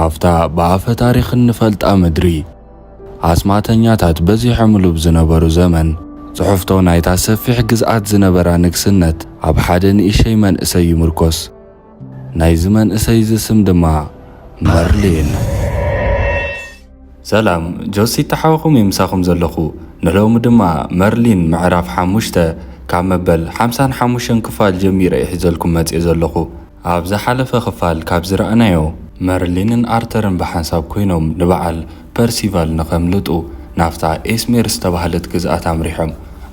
ኣብታ ብኣፈ ታሪኽ እንፈልጣ ምድሪ፣ ኣስማተኛታት በዚሖምሉ ብዝነበሩ ዘመን፣ ጽሑፍቶ ናይታ ሰፊሕ ግዝኣት ዝነበራ ንግስነት ኣብ ሓደ ንእሽተይ መንእሰይ ይምርኮስ። ናይዚ መንእሰይ እዚ ስም ድማ መርሊን። ሰላም፣ ጆሲ ተሓዋኹም እየ ምሳኹም ዘለኹ። ንሎሚ ድማ መርሊን ምዕራፍ ሓሙሽተ ካብ መበል ሓምሳን ሓሙሽተን ክፋል ጀሚረ እየ ሒዘልኩም መጽየ ዘለኹ። ኣብ ዝሓለፈ ክፋል ካብ ዝረኣናዮ፣ መርሊንን ኣርተርን ብሓንሳብ ኮይኖም ንበዓል ፐርሲቫል ንኸምልጡ ናብታ ኤስሜር ዝተባህለት ግዝኣት ኣምሪሖም።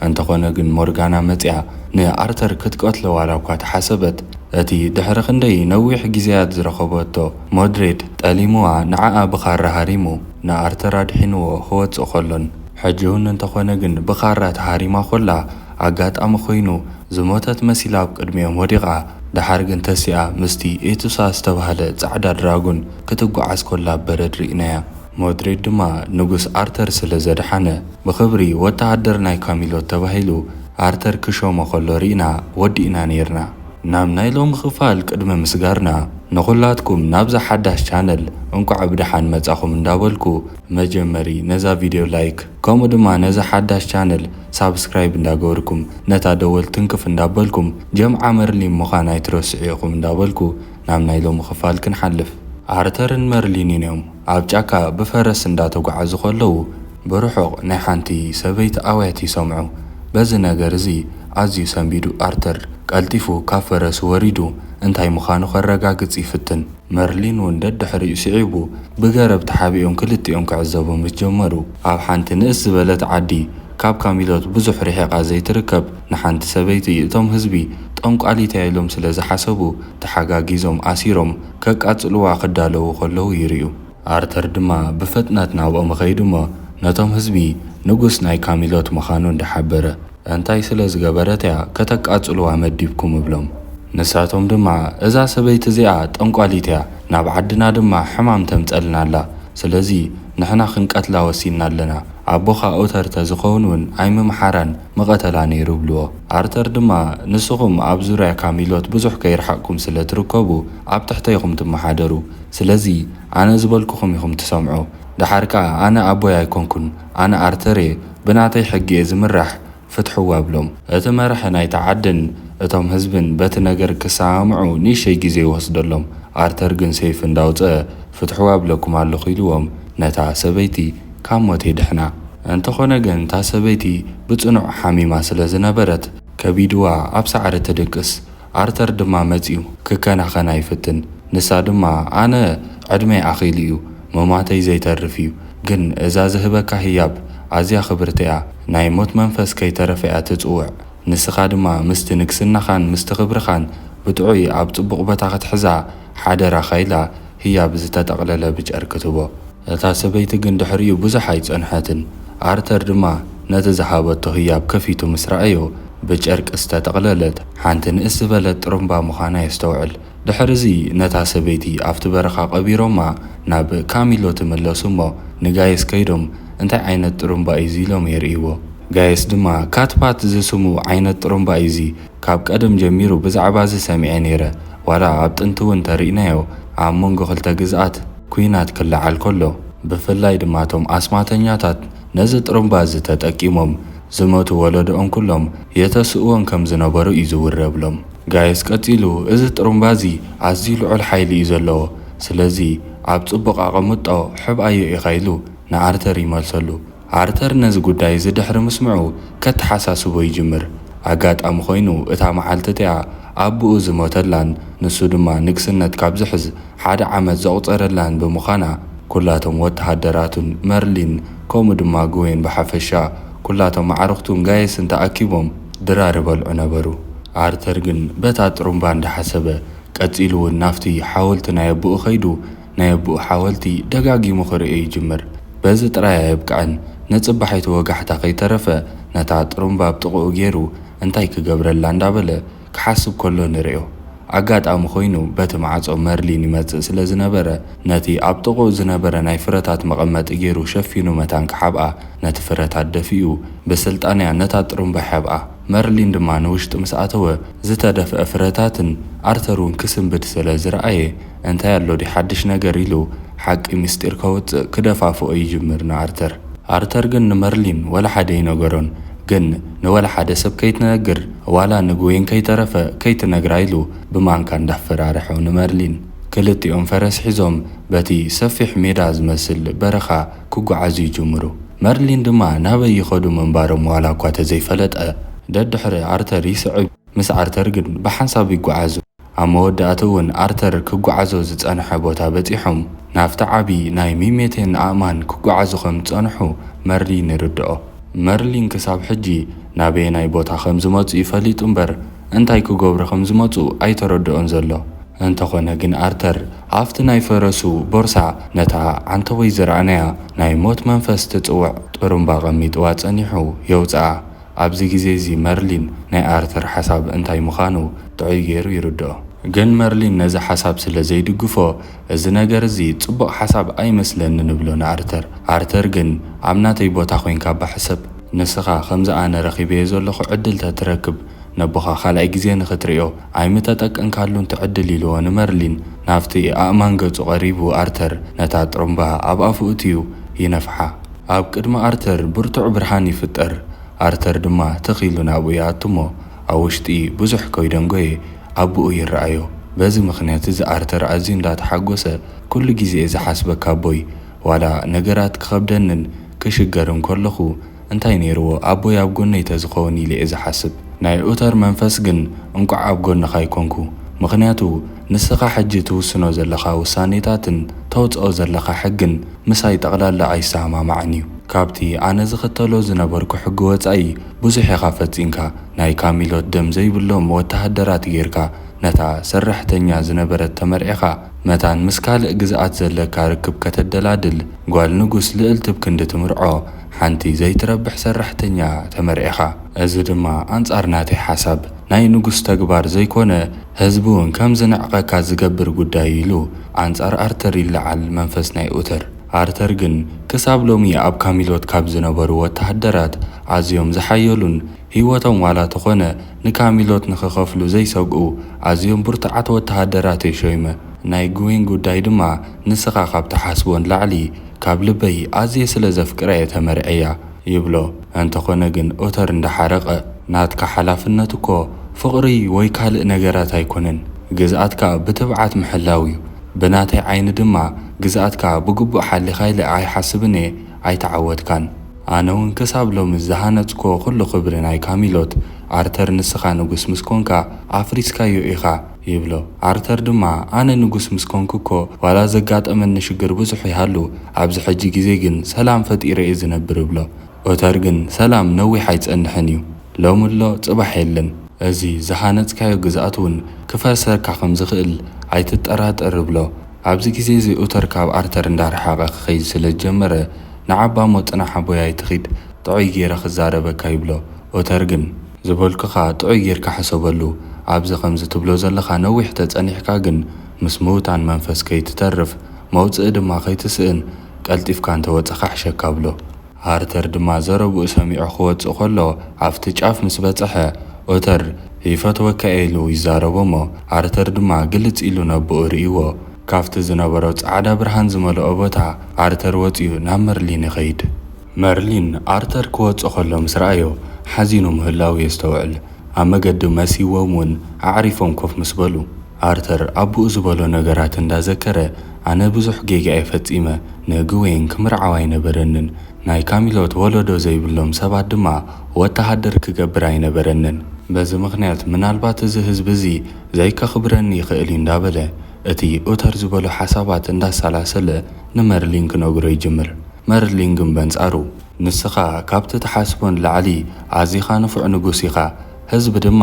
እንተኾነ ግን ሞርጋና መጽያ ንኣርተር ክትቀትሎ ዋላ እኳ ተሓሰበት፣ እቲ ድሕሪ ክንደይ ነዊሕ ግዜያት ዝረኸበቶ ሞድሬድ ጠሊምዋ ንዓኣ ብኻራ ሃሪሙ ንኣርተር ኣድሒንዎ ክወጽእ ከሎን፣ ሕጂ እውን እንተኾነ ግን ብኻራ ተሃሪማ ኮላ ኣጋጣሚ ኮይኑ ዝሞተት መሲላ ኣብ ቅድሚኦም ወዲቓ፣ ደሓር ግን ተሲኣ ምስቲ ኤቱሳ ዝተባህለ ጻዕዳ ድራጎን ክትጓዓዝ ኮላ ኣብ በረድ ርኢናያ። ሞድሬድ ድማ ንጉስ ኣርተር ስለ ዘድሓነ ብኽብሪ ወተሃደር ናይ ካሚሎት ተባሂሉ ኣርተር ክሾሞ ከሎ ርኢና ወዲእና ነይርና። ናብ ናይ ሎሚ ክፋል ቅድሚ ምስጋርና ንኹላትኩም ናብዛ ሓዳሽ ቻነል እንቋዕ ብደሓን መጻኹም እንዳበልኩ፣ መጀመሪ ነዛ ቪድዮ ላይክ ከምኡ ድማ ነዛ ሓዳሽ ቻነል ሳብስክራይብ እንዳገበርኩም ነታ ደወል ትንክፍ እንዳበልኩም ጀምዓ መርሊን ምዃን ኣይትረስዑ ኢኹም እንዳበልኩ ናብ ናይ ሎሚ ክፋል ክንሓልፍ። ኣርተርን መርሊንን እዮም ኣብ ጫካ ብፈረስ እንዳተጓዓዙ ከለዉ ብርሑቕ ናይ ሓንቲ ሰበይቲ ኣውያት ይሰምዑ። በዚ ነገር እዚ ኣዝዩ ሰንቢዱ ኣርተር ቀልጢፉ ካብ ፈረሱ ወሪዱ እንታይ ምዃኑ ከረጋግጽ ይፍትን። መርሊን እውን ደድሕሪኡ ስዒቡ ብገረብ ተሓቢኦም ክልቲኦም ክዕዘቡ ምስ ጀመሩ፣ ኣብ ሓንቲ ንእስ ዝበለት ዓዲ ካብ ካሚሎት ብዙሕ ርሒቓ ዘይትርከብ ንሓንቲ ሰበይቲ እቶም ህዝቢ ጠንቋሊት እያ ኢሎም ስለ ዝሓሰቡ ተሓጋጊዞም ኣሲሮም ከቃጽልዋ ክዳለዉ ከለዉ ይርእዩ። ኣርተር ድማ ብፍጥነት ናብኦም ይኸይድ እሞ ነቶም ህዝቢ ንጉስ ናይ ካሚሎት ምዃኑ እንዳሓበረ፣ እንታይ ስለ ዝገበረት እያ ከተቃጽልዋ መዲብኩም እብሎም። ንሳቶም ድማ እዛ ሰበይቲ እዚኣ ጠንቋሊት እያ፣ ናብ ዓድና ድማ ሕማም ተምጸልና ኣላ፣ ስለዚ ንሕና ክንቀትላ ወሲንና ኣለና፣ ኣቦኻ ኦተር ተዝኸውን እውን ኣይምምሓራን ምቐተላ ነይሩ እብልዎ። ኣርተር ድማ ንስኹም ኣብ ዙርያ ካሚሎት ብዙሕ ከይረሓቕኩም ስለ ትርከቡ ኣብ ትሕተይኹም ትመሓደሩ፣ ስለዚ ኣነ ዝበልኩኹም ኢኹም ትሰምዑ። ደሓር ከኣ ኣነ ኣቦይ ኣይኮንኩን፣ ኣነ ኣርተር እየ፣ ብናተይ ሕጊ እየ ዝምራሕ፣ ፍትሕዋ እብሎም። እቲ መራሒ ናይታ ዓድን እቶም ህዝብን በቲ ነገር ክሰማምዑ ንእሽተይ ግዜ ይወስደሎም። ኣርተር ግን ሰይፊ እንዳውጸአ ፍትሕዋ እብለኩም ኣለኹ ኢልዎም ነታ ሰበይቲ ካብ ሞት የድሕና። እንተኾነ ግን እታ ሰበይቲ ብጽኑዕ ሓሚማ ስለ ዝነበረት ከቢድዋ ኣብ ሳዕሪ ትድቅስ። ኣርተር ድማ መጺኡ ክከናኸና ይፍትን። ንሳ ድማ ኣነ ዕድመይ ኣኺሉ እዩ፣ ምማተይ ዘይተርፍ እዩ፣ ግን እዛ ዝህበካ ህያብ ኣዝያ ክብርቲ እያ፣ ናይ ሞት መንፈስ ከይተረፈ እያ ትጽውዕ። ንስኻ ድማ ምስቲ ንግስናኻን ምስቲ ክብርኻን ብጥዑይ ኣብ ጽቡቕ ቦታ ክትሕዛ ሓደራኻ ኢላ ህያብ ዝተጠቕለለ ብጨርቂ ትቦ። እታ ሰበይቲ ግን ድሕሪኡ ብዙሕ ኣይጸንሐትን። ኣርተር ድማ ነቲ ዝሃበቶ ህያብ ከፊቱ ምስ ረኣዮ፣ ብጨርቂ ዝተጠቕለለት ሓንቲ ንእስ ዝበለት ጥሩምባ ምዃና የስተውዕል። ድሕሪ እዚ ነታ ሰበይቲ ኣብቲ በረኻ ቀቢሮማ ናብ ካሚሎት ይምለሱ እሞ ንጋይስ ከይዶም እንታይ ዓይነት ጥሩምባ እዩ እዚ ኢሎም የርእይዎ። ጋይስ ድማ ካትፓት ዝስሙ ዓይነት ጥሩምባ እዩ እዚ፣ ካብ ቀደም ጀሚሩ ብዛዕባ እዚ ሰሚዐ ነይረ፣ ዋላ ኣብ ጥንቲ እውን ተሪእናዮ ኣብ መንጎ ክልተ ግዝኣት ኲናት ክለዓል ከሎ፣ ብፍላይ ድማ እቶም ኣስማተኛታት ነዚ ጥሩምባ እዚ ተጠቂሞም ዝመቱ ወለዶኦም ኩሎም የተስእዎም ከም ዝነበሩ እዩ ዝውረብሎም። ጋይስ ቀጺሉ፣ እዚ ጥሩምባ እዚ ኣዝዩ ልዑል ሓይሊ እዩ ዘለዎ፣ ስለዚ ኣብ ጽቡቕ ኣቐምጦ ሕብኣዮ ኢኻ ኢሉ ንኣርተር ይመልሰሉ። ኣርተር ነዚ ጉዳይ እዚ ድሕሪ ምስምዑ ከተሓሳስቦ ይጅምር። ኣጋጣሚ ኮይኑ እታ መዓልቲ እቲኣ ኣቦኡ ዝሞተላን ንሱ ድማ ንግስነት ካብ ዝሕዝ ሓደ ዓመት ዘቑጸረላን ብምዃና፣ ኩላቶም ወተሃደራቱን መርሊን ከምኡ ድማ ግዌን ብሓፈሻ ኩላቶም ኣዕሩኽቱን ጋየስን ተኣኪቦም ድራር ይበልዑ ነበሩ። ኣርተር ግን በታ ጥሩምባ እንዳሓሰበ ቀጺሉ እውን ናብቲ ሓወልቲ ናይ ኣቦኡ ከይዱ ናይ ኣቦኡ ሓወልቲ ደጋጊሙ ክርእዮ ይጅምር። በዚ ጥራይ ኣየብቅዐን፣ ንጽባሒቱ ወጋሕታ ከይተረፈ ነታ ጥሩምባ ኣብ ጥቕኡ ገይሩ እንታይ ክገብረላ እንዳበለ ክሓስብ ከሎ ንርእዮ። ኣጋጣሚ ኮይኑ በቲ ማዕጾ መርሊን ይመጽእ ስለ ዝነበረ ነቲ ኣብ ጥቕኡ ዝነበረ ናይ ፍረታት መቐመጢ ገይሩ ሸፊኑ መታን ክሓብኣ ነቲ ፍረታት ደፊኡ ብስልጣንያ ነታ ጥሩምባ ይሓብኣ። መርሊን ድማ ንውሽጢ ምስ ኣተወ ዝተደፍአ ፍረታትን ኣርተር እውን ክስንብድ ስለ ዝረኣየ እንታይ ኣሎ ድዩ ሓድሽ ነገር ኢሉ ሓቂ ምስጢር ከውጽእ ክደፋፍኦ ይጅምር ንኣርተር። ኣርተር ግን ንመርሊን ወላ ሓደ ይነገሮን። ግን ንወላ ሓደ ሰብ ከይትነግር፣ ዋላ ንግዌን ከይተረፈ ከይትነግራ ኢሉ ብማንካ እንዳፈራርሖ ንመርሊን። ክልቲኦም ፈረስ ሒዞም በቲ ሰፊሕ ሜዳ ዝመስል በረኻ ክጓዓዙ ይጅምሩ። መርሊን ድማ ናበይ ይኸዱ ምንባሮም ዋላ እኳ ተዘይፈለጠ፣ ደድሕሪ ኣርተር ይስዕብ። ምስ ኣርተር ግን ብሓንሳብ ይጓዓዙ። ኣብ መወዳእታ እውን ኣርተር ክጓዓዞ ዝጸንሐ ቦታ በጺሖም። ናብቲ ዓቢ ናይ ሚሜቴን ኣእማን ክጓዓዙ ከም ዝጸንሑ መርሊን ይርድኦ። መርሊን ክሳብ ሕጂ ናበየናይ ቦታ ከም ዝመጹ ይፈሊጡ እምበር፣ እንታይ ክገብሩ ከም ዝመጹ ኣይተረድኦን ዘሎ። እንተኾነ ግን ኣርተር ኣብቲ ናይ ፈረሱ ቦርሳ ነታ ዓንተቦይ ዝረኣናያ ናይ ሞት መንፈስ ትጽውዕ ጥሩምባ ቀሚጥዋ ጸኒሑ የውጽኣ። ኣብዚ ግዜ እዚ መርሊን ናይ ኣርተር ሓሳብ እንታይ ምዃኑ ጥዑይ ገይሩ ይርድኦ። ግን መርሊን ነዚ ሓሳብ ስለ ዘይድግፎ፣ "እዚ ነገር እዚ ጽቡቕ ሓሳብ ኣይመስለንን" እብሎ ንኣርተር። ኣርተር ግን፣ "ኣብ ናተይ ቦታ ኮይንካ እባ ሕሰብ። ንስኻ ከምዚ ኣነ ረኺበዮ ዘለኹ ዕድል ተትረክብ፣ ነቦኻ ካልኣይ ግዜ ንኽትሪኦ ኣይምተጠቀንካሉን ትዕድል" ኢልዎ ንመርሊን። ናብቲ ኣእማን ገጹ ቀሪቡ ኣርተር ነታ ጥሩምባ ኣብ ኣፉ እትዩ ይነፍሓ። ኣብ ቅድሚ ኣርተር ብርቱዕ ብርሃን ይፍጠር። ኣርተር ድማ ትኽ ኢሉ ናብኡ ይኣቱ እሞ፣ ኣብ ውሽጢ ብዙሕ ከይደንጎየ ኣቦኡ ይረኣዮ። በዚ ምኽንያት እዚ ኣርተር ኣዝዩ እንዳተሓጎሰ፣ "ኩሉ ግዜ እየ ዝሓስበካ ኣቦይ፣ ዋላ ነገራት ክኸብደንን ክሽገርን ከለኹ እንታይ ነይርዎ ኣቦይ ኣብ ጎነይ ተዝኸውን?" ኢለ እየ ዝሓስብ። ናይ ኡተር መንፈስ ግን እንቋዕ ኣብ ጎንኻ ኣይኮንኩ፣ ምኽንያቱ ንስኻ ሕጂ ትውስኖ ዘለኻ ውሳኔታትን ተውጽኦ ዘለኻ ሕግን ምሳይ ጠቕላላ ኣይሰማማዕን እዩ። ካብቲ ኣነ ዝኽተሎ ዝነበርኩ ሕጊ ወጻኢ ብዙሕ ኢኻ ፈጺምካ። ናይ ካሚሎት ደም ዘይብሎም ወተሃደራት ጌርካ ነታ ሰራሕተኛ ዝነበረት ተመርዒኻ፣ መታን ምስ ካልእ ግዝኣት ዘለካ ርክብ ከተደላድል፣ ጓል ንጉስ ልእልቲ ብክንዲ ትምርዖ ሓንቲ ዘይትረብሕ ሰራሕተኛ ተመርዒኻ። እዚ ድማ ኣንጻር ናተይ ሓሳብ ናይ ንጉስ ተግባር ዘይኮነ፣ ህዝቢ እውን ከም ዝንዕቐካ ዝገብር ጉዳይ ኢሉ ኣንጻር ኣርተር ይለዓል መንፈስ ናይ ኡተር። ኣርተር ግን ክሳብ ሎሚ ኣብ ካሚሎት ካብ ዝነበሩ ወተሃደራት ኣዝዮም ዝሓየሉን ህይወቶም ዋላ ተኾነ ንካሚሎት ንኽኸፍሉ ዘይሰግኡ ኣዝዮም ብርቱዓት ወተሃደራት እየ ሾይመ። ናይ ግዌን ጉዳይ ድማ ንስኻ ካብ ትሓስቦ ንላዕሊ ካብ ልበይ ኣዝየ ስለ ዘፍቅራ እየ ተመርዕያ ይብሎ። እንተኾነ ግን ኡተር እንዳሓረቐ፣ "ናትካ ሓላፍነት እኮ ፍቕሪ ወይ ካልእ ነገራት ኣይኮነን፣ ግዝኣትካ ብትብዓት ምሕላው እዩ። ብናተይ ዓይኒ ድማ ግዝኣትካ ብግቡእ ሓሊኻ ኢለ ኣይሓስብን እየ፣ ኣይተዓወትካን። ኣነ እውን ክሳብ ሎሚ ዝሃነጽክዎ ኩሉ ክብሪ ናይ ካሚሎት፣ ኣርተር ንስኻ ንጉስ ምስ ኮንካ ኣፍሪስካዮ ኢኻ" ይብሎ። ኣርተር ድማ፣ "ኣነ ንጉስ ምስ ኮንኩ እኮ ዋላ ዘጋጠመኒ ሽግር ብዙሕ ይሃሉ፣ ኣብዚ ሕጂ ግዜ ግን ሰላም ፈጢረ እየ ዝነብር" እብሎ። ኦተር ግን፣ "ሰላም ነዊሕ ኣይጸንሕን እዩ፣ ሎሚ ኣሎ ጽባሕ የለን። እዚ ዝሃነጽካዮ ግዝኣት እውን ክፈርሰካ ከም ዝኽእል ኣይትጠራጠር" እብሎ። ኣብዚ ግዜ እዚ ኦተር ካብ ኣርተር እንዳረሓቐ ክኸይድ ስለ ዝጀመረ፣ "ንዓባ እሞ ጽናሕ ኣቦይ ኣይትኺድ፣ ጥዑይ ገይረ ክዛረበካ" ይብሎ። ኦተር ግን፣ "ዝበልኩኻ ጥዑይ ጌርካ ሕሰበሉ፣ ኣብዚ ከምዚ ትብሎ ዘለኻ ነዊሕ ተጸኒሕካ ግን ምስ ምውታን መንፈስ ከይትተርፍ፣ መውጽኢ ድማ ከይትስእን ቀልጢፍካ እንተወጸኻ ሕሸካ" ብሎ። ኣርተር ድማ ዘረብኡ ሰሚዑ ክወጽእ ከሎ፣ ኣብቲ ጫፍ ምስ በጸሐ፣ ኦተር "ይፈትወካ" ኢሉ ይዛረቦ እሞ፣ ኣርተር ድማ ግልጽ ኢሉ ነብኡ ርእይዎ። ካብቲ ዝነበሮ ጻዕዳ ብርሃን ዝመልኦ ቦታ ኣርተር ወጺኡ ናብ መርሊን ይኸይድ። መርሊን ኣርተር ክወጽእ ከሎ ምስ ረኣዮ፣ ሓዚኑ ምህላው የስተውዕል። ኣብ መገዲ መሲዎም እውን ኣዕሪፎም ኮፍ ምስ በሉ፣ ኣርተር ኣቦኡ ዝበሎ ነገራት እንዳዘከረ፣ "ኣነ ብዙሕ ጌጋ እየ ፈጺመ፣ ንግዌን ክምርዓው ኣይነበረንን፣ ናይ ካሚሎት ወለዶ ዘይብሎም ሰባት ድማ ወተሃደር ክገብር ኣይነበረንን። በዚ ምኽንያት ምናልባት እዚ ህዝቢ እዚ ዘይከኽብረኒ ይኽእል እዩ" እንዳበለ፣ እቲ ኡተር ዝበሎ ሓሳባት እንዳሰላሰለ ንመርሊን ክነግሮ ይጅምር። መርሊን ግን በንጻሩ፣ "ንስኻ ካብቲ ትሓስቦ ንላዕሊ ኣዚኻ ንፉዕ ንጉስ ኢኻ፣ ህዝቢ ድማ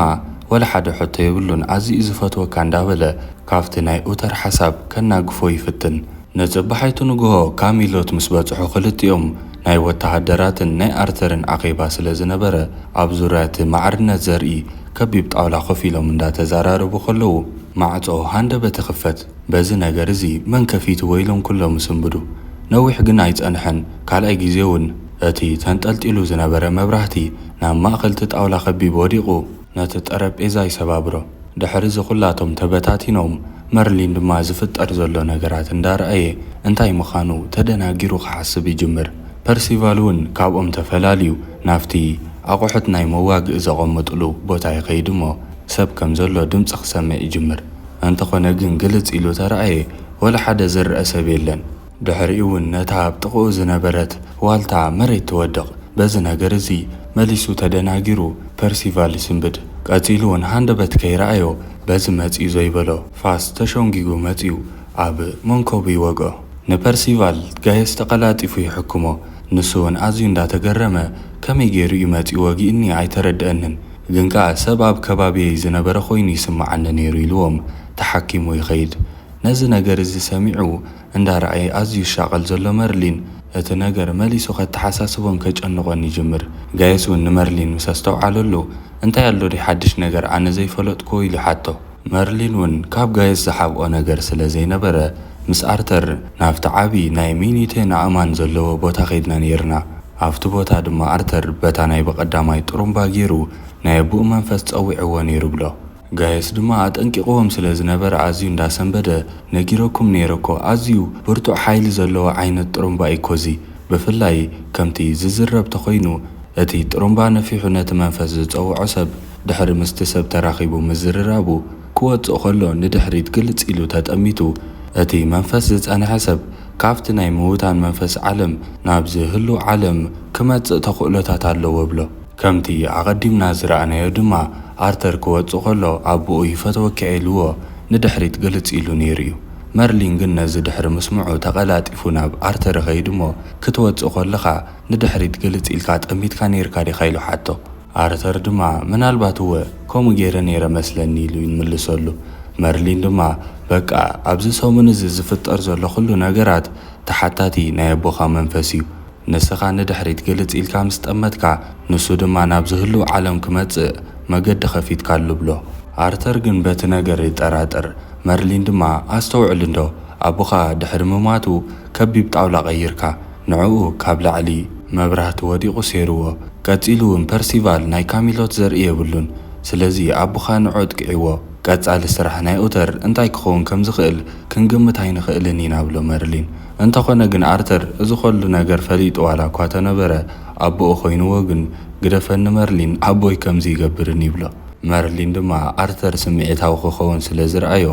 ወላ ሓደ ሕቶ የብሉን ኣዝዩ ዝፈትወካ" እንዳበለ ካብቲ ናይ ኡተር ሓሳብ ከናግፎ ይፍትን። ንጽባሒቱ ንግሆ ካሚሎት ምስ በጽሑ ክልቲኦም ናይ ወተሃደራትን ናይ ኣርተርን ኣኼባ ስለ ዝነበረ ኣብ ዙርያ እቲ ማዕርነት ዘርኢ ከቢብ ጣውላ ኮፍ ኢሎም እንዳተዛራረቡ ከለዉ ማዕጾ ሃንደበት ይኽፈት። በዚ ነገር እዚ መን ከፊትዎ ኢሎም ኩሎም ይስንብዱ። ነዊሕ ግን ኣይጸንሐን። ካልኣይ ግዜ እውን እቲ ተንጠልጢሉ ዝነበረ መብራህቲ ናብ ማእከል እቲ ጣውላ ከቢቡ ወዲቑ ነቲ ጠረጴዛ ይሰባብሮ። ድሕሪ እዚ ኩላቶም ተበታቲኖም መርሊን ድማ ዝፍጠር ዘሎ ነገራት እንዳረኣየ እንታይ ምዃኑ ተደናጊሩ ክሓስብ ይጅምር። ፐርሲቫል እውን ካብኦም ተፈላልዩ ናብቲ ኣቑሑት ናይ መዋግእ ዘቐምጥሉ ቦታ ይኸይድ እሞ ሰብ ከም ዘሎ ድምፂ ክሰምዕ ይጅምር። እንተኾነ ግን ግልፅ ኢሉ ተረኣየ ወላ ሓደ ዝረአ ሰብ የለን። ድሕሪኡ እውን ነታ ኣብ ጥቕኡ ዝነበረት ዋልታ መሬት ትወድቕ። በዚ ነገር እዚ መሊሱ ተደናጊሩ ፐርሲቫል ይስንብድ። ቀጺሉ እውን ሃንደበት ከይረኣዮ በዚ መጺኡ ዘይበሎ ፋስ ተሾንጊጉ መጺኡ ኣብ መንኮቡ ይወግኦ። ንፐርሲቫል ጋየስ ተቐላጢፉ ይሕክሞ። ንሱ እውን ኣዝዩ እንዳተገረመ ከመይ ገይሩ እዩ መጺኡ ወጊእኒ ኣይተረድአንን፣ ግን ከኣ ሰብ ኣብ ከባቢየይ ዝነበረ ኮይኑ ይስምዓኒ ነይሩ ኢልዎም ተሓኪሙ ይኸይድ። ነዚ ነገር እዚ ሰሚዑ እንዳረኣየ ኣዝዩ ይሻቐል ዘሎ መርሊን እቲ ነገር መሊሱ ከተሓሳስቦን ከጨንቖን ይጅምር። ጋየስ እውን ንመርሊን ምስ ኣስተውዓለሉ እንታይ ኣሎ ድዩ ሓድሽ ነገር ኣነ ዘይፈለጥኩዎ ኢሉ ሓቶ። መርሊን እውን ካብ ጋየስ ዝሓብኦ ነገር ስለ ዘይነበረ ምስ ኣርተር ናብቲ ዓቢ ናይ ሚኒቴን ኣእማን ዘለዎ ቦታ ከይድና ነይርና። ኣብቲ ቦታ ድማ ኣርተር በታ ናይ ብቐዳማይ ጥሩምባ ገይሩ ናይ ኣቦኡ መንፈስ ጸዊዕዎ ነይሩ ብሎ። ጋየስ ድማ ኣጠንቂቕዎም ስለ ዝነበረ ኣዝዩ እንዳሰንበደ ነጊረኩም ነይረ እኮ፣ ኣዝዩ ብርቱዕ ሓይሊ ዘለዎ ዓይነት ጥሩምባ እዩ እኮ እዚ። ብፍላይ ከምቲ ዝዝረብ ተኾይኑ እቲ ጥሩምባ ነፊሑ ነቲ መንፈስ ዝጸውዖ ሰብ ድሕሪ ምስቲ ሰብ ተራኺቡ ምዝርራቡ ክወጽእ ከሎ ንድሕሪት ግልጽ ኢሉ ተጠሚቱ እቲ መንፈስ ዝጸንሐ ሰብ ካብቲ ናይ ምዉታን መንፈስ ዓለም ናብዚ ህሉው ዓለም ክመጽእ ተኽእሎታት ኣለዎ ብሎ። ከምቲ ኣቐዲምና ዝረኣናዮ ድማ ኣርተር ክወጽእ ከሎ ኣቦኡ ይፈትወኪ ኢልዎ ንድሕሪት ግልጽ ኢሉ ነይሩ እዩ። መርሊን ግን ነዚ ድሕሪ ምስምዑ ተቐላጢፉ ናብ ኣርተር ይኸይድ እሞ ክትወጽእ ከለኻ ንድሕሪት ግልጽ ኢልካ ጠሚትካ ነይርካ ዲኻ ኢሉ ሓቶ። ኣርተር ድማ ምናልባት እወ ከምኡ ገይረ ነይረ መስለኒ ኢሉ ይምልሰሉ። መርሊን ድማ በቃ ኣብዚ ሰሙን እዚ ዝፍጠር ዘሎ ኩሉ ነገራት ተሓታቲ ናይ ኣቦኻ መንፈስ እዩ። ንስኻ ንድሕሪት ግልጽ ኢልካ ምስ ጠመትካ ንሱ ድማ ናብ ዝህልው ዓለም ክመጽእ መገዲ ከፊትካሉ ብሎ። ኣርተር ግን በቲ ነገር ይጠራጠር። መርሊን ድማ ኣስተውዕል እንዶ ኣቦኻ ድሕሪ ምማቱ ከቢብ ጣውላ ቀይርካ ንዕኡ ካብ ላዕሊ መብራህቲ ወዲቑ ሴርዎ። ቀጺሉ እውን ፐርሲቫል ናይ ካሚሎት ዘርኢ የብሉን። ስለዚ ኣቦኻ ንዑ ኣጥቅዕዎ። ቀጻሊ ስራሕ ናይ ኡተር እንታይ ክኸውን ከም ዝኽእል ክንግምት ኣይንኽእልን ኢና ብሎ መርሊን። እንተኾነ ግን ኣርተር እዚ ኸሉ ነገር ፈሊጡ ዋላ እኳ ተነበረ ኣቦኡ ኮይንዎ ግን ግደፈኒ መርሊን ኣቦይ ከምዚ ይገብርን ይብሎ። መርሊን ድማ ኣርተር ስምዒታዊ ክኸውን ስለ ዝረኣዮ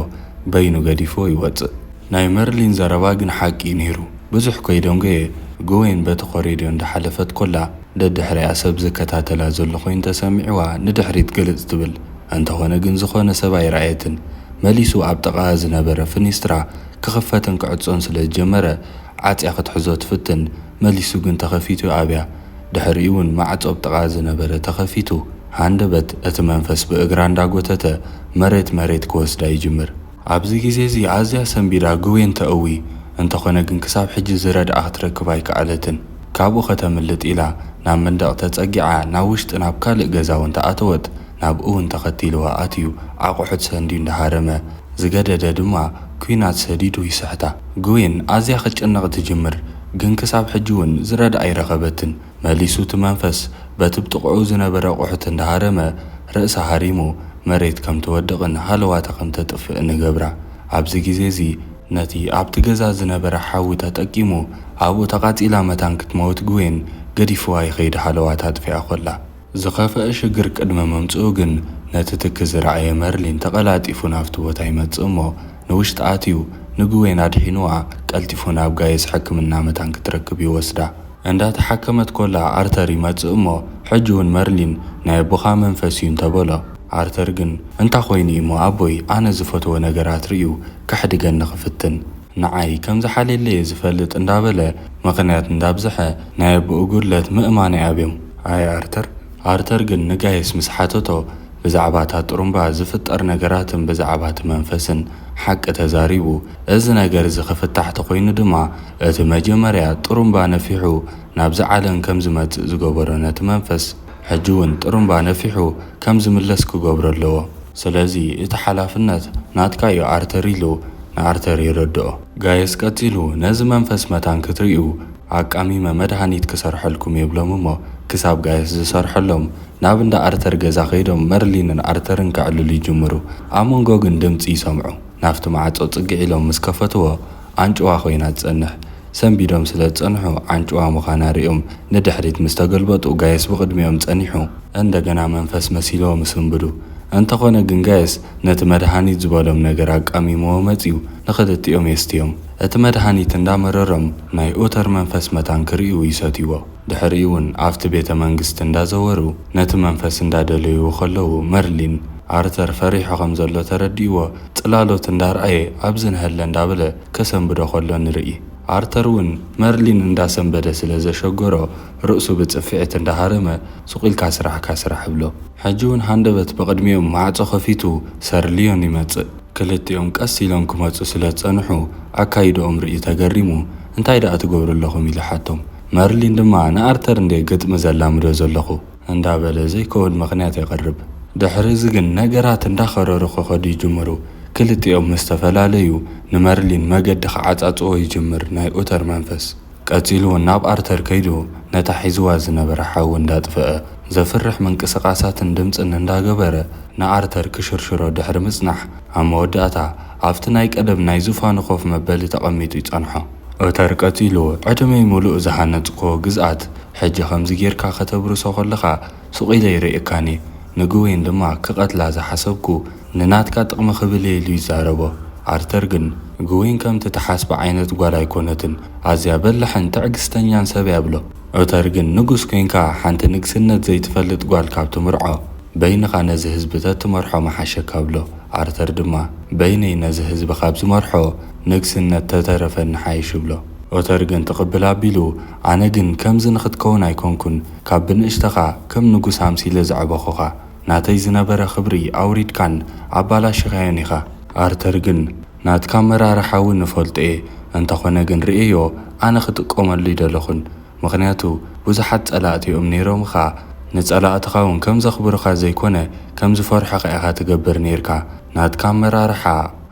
በይኑ ገዲፍዎ ይወጽእ። ናይ መርሊን ዘረባ ግን ሓቂ እዩ ነይሩ። ብዙሕ ከይደንጎየ ግዌን በቲ ኮሪድዮ እንዳሓለፈት ኮላ ደድሕሪኣ ሰብ ዝከታተላ ዘሎ ኮይኑ ተሰሚዕዋ ንድሕሪት ግልጽ ትብል። እንተኾነ ግን ዝኾነ ሰብ ኣይረኣየትን። መሊሱ ኣብ ጥቓኣ ዝነበረ ፍኒስትራ ክኽፈትን ክዕጾን ስለ ዝጀመረ ዓጽያ ክትሕዞ ትፍትን። መሊሱ ግን ተኸፊቱ ኣብያ። ድሕሪኡ እውን ማዕጾ ኣብ ጥቓኣ ዝነበረ ተኸፊቱ። ሃንደበት እቲ መንፈስ ብእግራ እንዳጎተተ መሬት መሬት ክወስዳ ይጅምር። ኣብዚ ግዜ እዚ ኣዝያ ሰንቢዳ ግዌን ተእዊ። እንተኾነ ግን ክሳብ ሕጂ ዝረድኣ ክትረክብ ኣይከኣለትን። ካብኡ ከተምልጥ ኢላ ናብ መንደቕ ተጸጊዓ ናብ ውሽጢ ናብ ካልእ ገዛ እውን ተኣተወት። ናብኡ እውን ተኸቲልዋ ኣትዩ ኣቑሑት ሰንድዩ እንዳሃረመ ዝገደደ ድማ ኲናት ሰዲዱ ይስሕታ። ግዌን ኣዝያ ክትጭነቕ ትጅምር፣ ግን ክሳብ ሕጂ እውን ዝረድኣ ኣይረኸበትን። መሊሱ እቲ መንፈስ በቲ ብጥቕኡ ዝነበረ ኣቑሑት እንዳሃረመ ርእሳ ሃሪሙ መሬት ከም ትወድቕን ሃለዋታ ከም ተጥፍእን ይገብራ። ኣብዚ ግዜ እዚ ነቲ ኣብቲ ገዛ ዝነበረ ሓዊ ተጠቂሙ ኣብኡ ተቓጺላ መታን ክትመውት ግዌን ገዲፍዋ ይኸይድ ሃለዋታ ኣጥፊኣ ኮላ። ዝኸፍአ ሽግር ቅድሚ ምምጽኡ ግን ነቲ ትኪ ዝረኣየ መርሊን ተቐላጢፉ ናብቲ ቦታ ይመጽእ እሞ ንውሽጢ ኣትዩ ንግዌን ኣድሒንዋ ቀልጢፉ ናብ ጋይስ ሕክምና መታን ክትረክብ ይወስዳ። እንዳተሓከመት ኮላ ኣርተር ይመጽእ እሞ ሕጂ እውን መርሊን ናይ ኣቦኻ መንፈስ እዩ እንተበሎ ኣርተር ግን እንታ ኮይኑ እዩ እሞ ኣቦይ ኣነ ዝፈትዎ ነገራት ርእዩ ከሕድገኒ ክፍትን ንዓይ ከም ዝሓልየለይ እየ ዝፈልጥ እንዳበለ ምኽንያት እንዳብዝሐ ናይ ኣቦኡ ጉድለት ምእማን ይኣብዮም። ኣይ ኣርተር ኣርተር ግን ንጋይስ ምስ ሓተቶ ብዛዕባ እታ ጥሩምባ ዝፍጠር ነገራትን ብዛዕባ እቲ መንፈስን ሓቂ ተዛሪቡ። እዚ ነገር እዚ ክፍታሕ ተኾይኑ ድማ እቲ መጀመርያ ጥሩምባ ነፊሑ ናብዚ ዓለም ከም ዝመጽእ ዝገበሮ ነቲ መንፈስ ሕጂ እውን ጥሩምባ ነፊሑ ከም ዝምለስ ክገብሮ ኣለዎ። ስለዚ እቲ ሓላፍነት ናትካ እዩ ኣርተር ኢሉ ንኣርተር የረድኦ። ጋየስ ቀጺሉ ነዚ መንፈስ መታን ክትርእዩ ኣቃሚመ መድሃኒት ክሰርሐልኩም የብሎም እሞ ክሳብ ጋየስ ዝሰርሐሎም ናብ እንዳ ኣርተር ገዛ ከይዶም መርሊንን ኣርተርን ከዕልሉ ይጅምሩ። ኣብ መንጎ ግን ድምጺ ይሰምዑ። ናብቲ ማዕጾ ጽግዕ ኢሎም ምስ ከፈትዎ፣ ኣንጭዋ ኮይና ትጸንሕ። ሰንቢዶም ስለ ዝጸንሑ፣ ኣንጭዋ ምዃና ርእዮም ንድሕሪት ምስ ተገልበጡ፣ ጋየስ ብቕድሚኦም ጸኒሑ፣ እንደገና መንፈስ መሲልዎ ምስንብዱ። እንተኾነ ግን፣ ጋየስ ነቲ መድሃኒት ዝበሎም ነገር ኣቃሚምዎ መጺኡ፣ ንኽልቲኦም የስትዮም። እቲ መድሃኒት እንዳመረሮም፣ ናይ ኦተር መንፈስ መታን ክርእዩ ይሰትይዎ። ድሕሪኡ እውን ኣብቲ ቤተ መንግስቲ እንዳዘወሩ ነቲ መንፈስ እንዳደለይዎ ከለዉ፣ መርሊን ኣርተር ፈሪሑ ከም ዘሎ ተረዲእዎ፣ ጽላሎት እንዳርኣየ ኣብዚ ንሀለ እንዳበለ ከሰንብዶ ከሎ ንርኢ። ኣርተር እውን መርሊን እንዳሰንበደ ስለ ዘሸገሮ፣ ርእሱ ብጽፍዒት እንዳሃረመ፣ "ሱቕ ኢልካ ስራሕካ ስራሕ" እብሎ። ሕጂ እውን ሃንደበት ብቕድሚኦም ማዕጾ ከፊቱ ሰር ሊዮን ይመጽእ። ክልቲኦም ቀስ ኢሎም ክመጹ ስለ ዝጸንሑ፣ ኣካይድኦም ርኢ ተገሪሙ፣ "እንታይ ደኣ ትገብሩ ኣለኹም?" ኢሉ ሓቶም። መርሊን ድማ፣ "ንኣርተር እንደ ግጥሚ ዘላምዶ ዘለኹ" እንዳበለ ዘይከውን ምኽንያት የቕርብ። ድሕሪ እዚ ግን ነገራት እንዳኸረሩ ክኸዱ ይጅምሩ። ክልቲኦም ምስ ተፈላለዩ፣ ንመርሊን መገዲ ክዓጻጽዎ ይጅምር ናይ ኦተር መንፈስ። ቀጺሉ እውን ናብ ኣርተር ከይዱ፣ ነታ ሒዝዋ ዝነበረ ሓዊ እንዳጥፈአ፣ ዘፍርሕ ምንቅስቓሳትን ድምጽን እንዳገበረ ንኣርተር ክሽርሽሮ ድሕሪ ምጽናሕ፣ ኣብ መወዳእታ ኣብቲ ናይ ቀደም ናይ ዙፋኑ ኮፍ መበሊ ተቐሚጡ ይጸንሖ። ኦተር ቀጺሉ፣ "ዕድመይ ምሉእ ዝሃነጽክዎ ግዝኣት ሕጂ ከምዚ ጌርካ ከተብርሶ ከለኻ ሱቕ ኢለ ይርእየካን እየ። ንግዌን ድማ ክቐትላ ዝሓሰብኩ ንናትካ ጥቕሚ ክብል እየ" ኢሉ ይዛረቦ። ኣርተር ግን፣ "ግዌን ከምቲ ትሓስባ ዓይነት ጓል ኣይኮነትን፣ ኣዝያ በላሕን ትዕግስተኛን ሰብ እያ" ብሎ። ኦተር ግን፣ "ንጉስ ኮይንካ ሓንቲ ንግስነት ዘይትፈልጥ ጓል ካብ ትምርዖ፣ በይንኻ ነዚ ህዝቢ ተትመርሖ ምሓሸካ" ብሎ። ኣርተር ድማ፣ "በይነይ ነዚ ህዝቢ ካብ ዝመርሖ ንግስነት ተተረፈኒ ሓይሽ" ብሎ። ኦተር ግን ትቕብል ኣቢሉ፣ "ኣነ ግን ከምዚ ንኽትከውን ኣይኮንኩን፣ ካብ ብንእሽተኻ ከም ንጉስ ኣምሲለ ዘዕበኹኻ፣ ናተይ ዝነበረ ክብሪ ኣውሪድካን ኣባላሽኻዮን ኢኻ።" ኣርተር ግን፣ "ናትካ ኣመራርሓ እውን እፈልጦ እየ፣ እንተኾነ ግን ርእየዮ፣ ኣነ ክጥቀመሉ ይደለኹን፣ ምኽንያቱ ብዙሓት ጸላእቲ እዮም ነይሮምኻ፣ ንጸላእትኻ እውን ከም ዘኽብሩኻ ዘይኮነ ከም ዝፈርሑኻ ኢኻ ትገብር ነይርካ። ናትካ ኣመራርሓ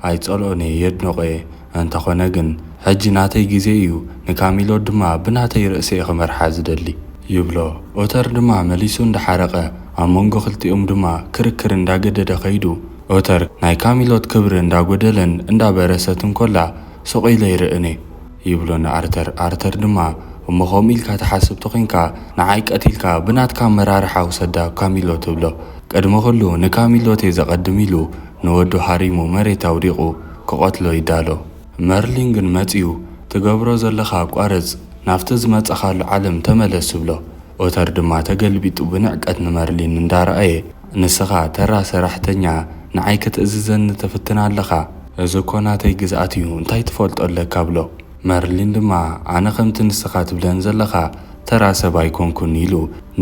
ኣይጸልኦን እየ፣ የድንቖ እየ። እንተኾነ ግን ሕጂ ናተይ ግዜ እዩ፣ ንካሚሎት ድማ ብናተይ ርእሲ እየ ክመርሓ ዝደሊ" ይብሎ። ኦተር ድማ መሊሱ እንዳሓረቐ፣ ኣብ መንጎ ክልቲኦም ድማ ክርክር እንዳገደደ ከይዱ፣ ኦተር ናይ ካሚሎት ክብሪ እንዳጎደለን እንዳበረሰትን ኮላ፣ "ሱቕ ኢለ ይርእን እየ" ይብሎ ንኣርተር። ኣርተር ድማ፣ "እሞ ከምኡ ኢልካ ትሓስብ ተኾይንካ፣ ንዓይ ቀቲልካ ብናትካ ኣመራርሓ ውሰዳ ካሚሎት" ትብሎ። ቅድሚ ኩሉ ንካሚሎት እየ ዘቐድም ኢሉ ንወዱ ሃሪሙ መሬት ኣውዲቑ ክቐትሎ ይዳሎ። መርሊን ግን መጺኡ፣ "ትገብሮ ዘለኻ ኣቋርጽ፣ ናብቲ ዝመጻኻሉ ዓለም ተመለስ" ይብሎ። ኦተር ድማ ተገልቢጡ ብንዕቀት ንመርሊን እንዳረኣየ፣ "ንስኻ ተራ ሰራሕተኛ ንዓይ ክትእዝዘኒ ትፍትን ኣለኻ፣ እዚ እኮ ናተይ ግዝኣት እዩ፣ እንታይ ትፈልጦ ኣለካ?" ብሎ። መርሊን ድማ፣ "ኣነ ከምቲ ንስኻ ትብለን ዘለኻ ተራ ሰብ ኣይኮንኩን" ኢሉ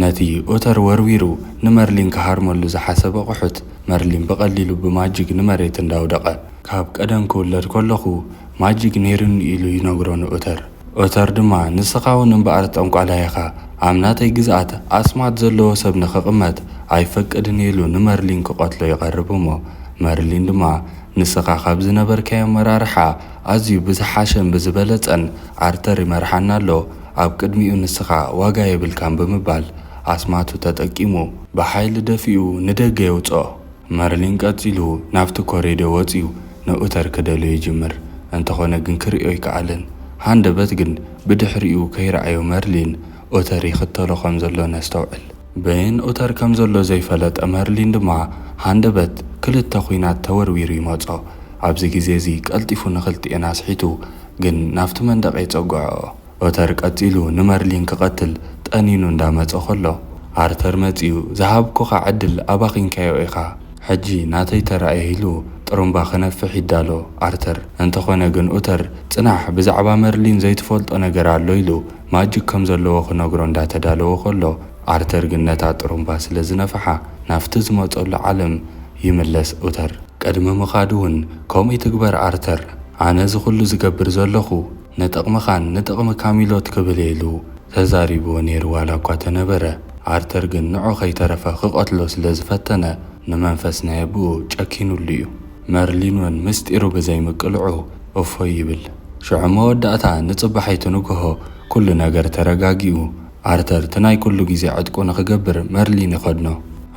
ነቲ ኦተር ወርዊሩ ንመርሊን ክሃርመሉ ዝሓሰበ ኣቑሑት፣ መርሊን ብቐሊሉ ብማጂክ ንመሬት እንዳውደቐ፣ "ካብ ቀደም ክውለድ ከለኹ ማጂክ ነይሩኒ" ኢሉ ይነግሮ ንኦተር። ኦተር ድማ፣ "ንስኻ እውን እምበኣር ጠንቋላይ ኢኻ፣ ኣብ ናተይ ግዝኣት ኣስማት ዘለዎ ሰብ ንኽቕመጥ ኣይፈቅድን" ኢሉ ንመርሊን ክቐትሎ ይቐርብ እሞ፣ መርሊን ድማ፣ "ንስኻ ካብ ዝነበርካዮ ኣመራርሓ ኣዝዩ ብዝሓሸን ብዝበለጸን ኣርተር ይመርሓና ኣሎ፣ ኣብ ቅድሚኡ ንስኻ ዋጋ የብልካን" ብምባል ኣስማቱ ተጠቂሙ ብሓይሊ ደፊኡ ንደገ የውጽኦ። መርሊን ቀጺሉ ናብቲ ኮሪዶ ወጺኡ ንኡተር ክደልዮ ይጅምር። እንተኾነ ግን ክርእዮ ኣይከኣለን። ሃንደበት ግን ብድሕሪኡ ከይረኣዮ መርሊን ኡተር ይኽተሎ ከም ዘሎ ነስተውዕል። በየን ኡተር ከም ዘሎ ዘይፈለጠ መርሊን ድማ ሃንደበት ክልተ ኲናት ተወርዊሩ ይመጾ። ኣብዚ ግዜ እዚ ቀልጢፉ ንኽልቲኤን ኣስሒቱ ግን ናብቲ መንደቕ የጸግዖኦ። ኦተር ቀጺሉ ንመርሊን ክቐትል ጠኒኑ እንዳመጸ ከሎ፣ ኣርተር መጺኡ፣ "ዝሃብኩኻ ዕድል ኣባኺንካዮ ኢኻ፣ ሕጂ ናተይ ተራ እየ" ኢሉ ጥሩምባ ክነፍሕ ይዳሎ ኣርተር። እንተኾነ ግን ኡተር፣ "ጽናሕ፣ ብዛዕባ መርሊን ዘይትፈልጦ ነገር ኣሎ" ኢሉ ማጂክ ከም ዘለዎ ክነግሮ እንዳተዳለወ ከሎ፣ ኣርተር ግን ነታ ጥሩምባ ስለ ዝነፍሓ ናብቲ ዝመጸሉ ዓለም ይምለስ ኡተር። ቅድሚ ምኻዱ እውን ከምኡ ይትግበር ኣርተር፣ ኣነ እዚ ኩሉ ዝገብር ዘለኹ ንጥቕምኻን ንጥቕሚ ካሚሎት ክብል እየ ኢሉ ተዛሪብዎ ነይሩ ዋላ እኳ ተነበረ። ኣርተር ግን ንዑ ከይተረፈ ክቐትሎ ስለ ዝፈተነ ንመንፈስ ናይ ኣቦኡ ጨኪኑሉ እዩ። መርሊን እውን ምስጢሩ ብዘይምቅልዑ እፎይ ይብል። ሽዑ መወዳእታ ንጽባሒቱ ንግሆ ኩሉ ነገር ተረጋጊኡ ኣርተር እቲ ናይ ኩሉ ግዜ ዕጥቁ ንኽገብር መርሊን ይኸድኖ።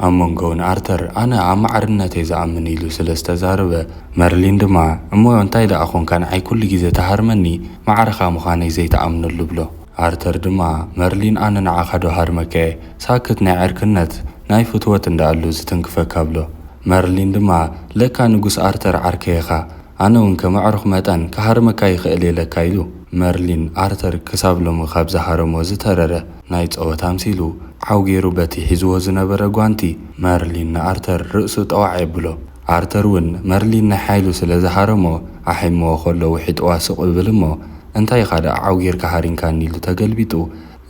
ኣብ መንጎ እውን ኣርተር ኣነ ኣብ ማዕርነተይ ዝኣምን ኢሉ ስለ ዝተዛረበ፣ መርሊን ድማ እሞ እንታይ ደኣ ኾንካ ንዓይ ኩሉ ግዜ ትሃርመኒ፣ ማዕረኻ ምዃነይ ዘይትኣምነሉ ብሎ። ኣርተር ድማ መርሊን ኣነ ንዓኻ ዶ ሃርመካ እየ፣ ሳክት ናይ ዕርክነት ናይ ፍትወት እንዳኣሉ ዝትንክፈካ ብሎ። መርሊን ድማ ለካ ንጉስ ኣርተር ዓርከይ ኢኻ፣ ኣነ እውን ከም ኣዕሩኽ መጠን ክሃርመካ ይኽእል እየ ለካ ኢሉ። መርሊን ኣርተር ክሳብ ሎሚ ካብ ዝሃረሞ ዝተረረ ናይ ጸወታ ኣምሲሉ ዓው ገይሩ በቲ ሒዝዎ ዝነበረ ጓንቲ መርሊን ንኣርተር ርእሱ ጠዋዕ የብሎ። ኣርተር እውን መርሊን ናይ ሓይሉ ስለ ዝሃረሞ ኣሒምዎ ከሎ ውሒጥዋ ስቕ ይብል እሞ እንታይ ኢኻ ደኣ ዓው ጌርካ ሃሪምካኒ ኢሉ ተገልቢጡ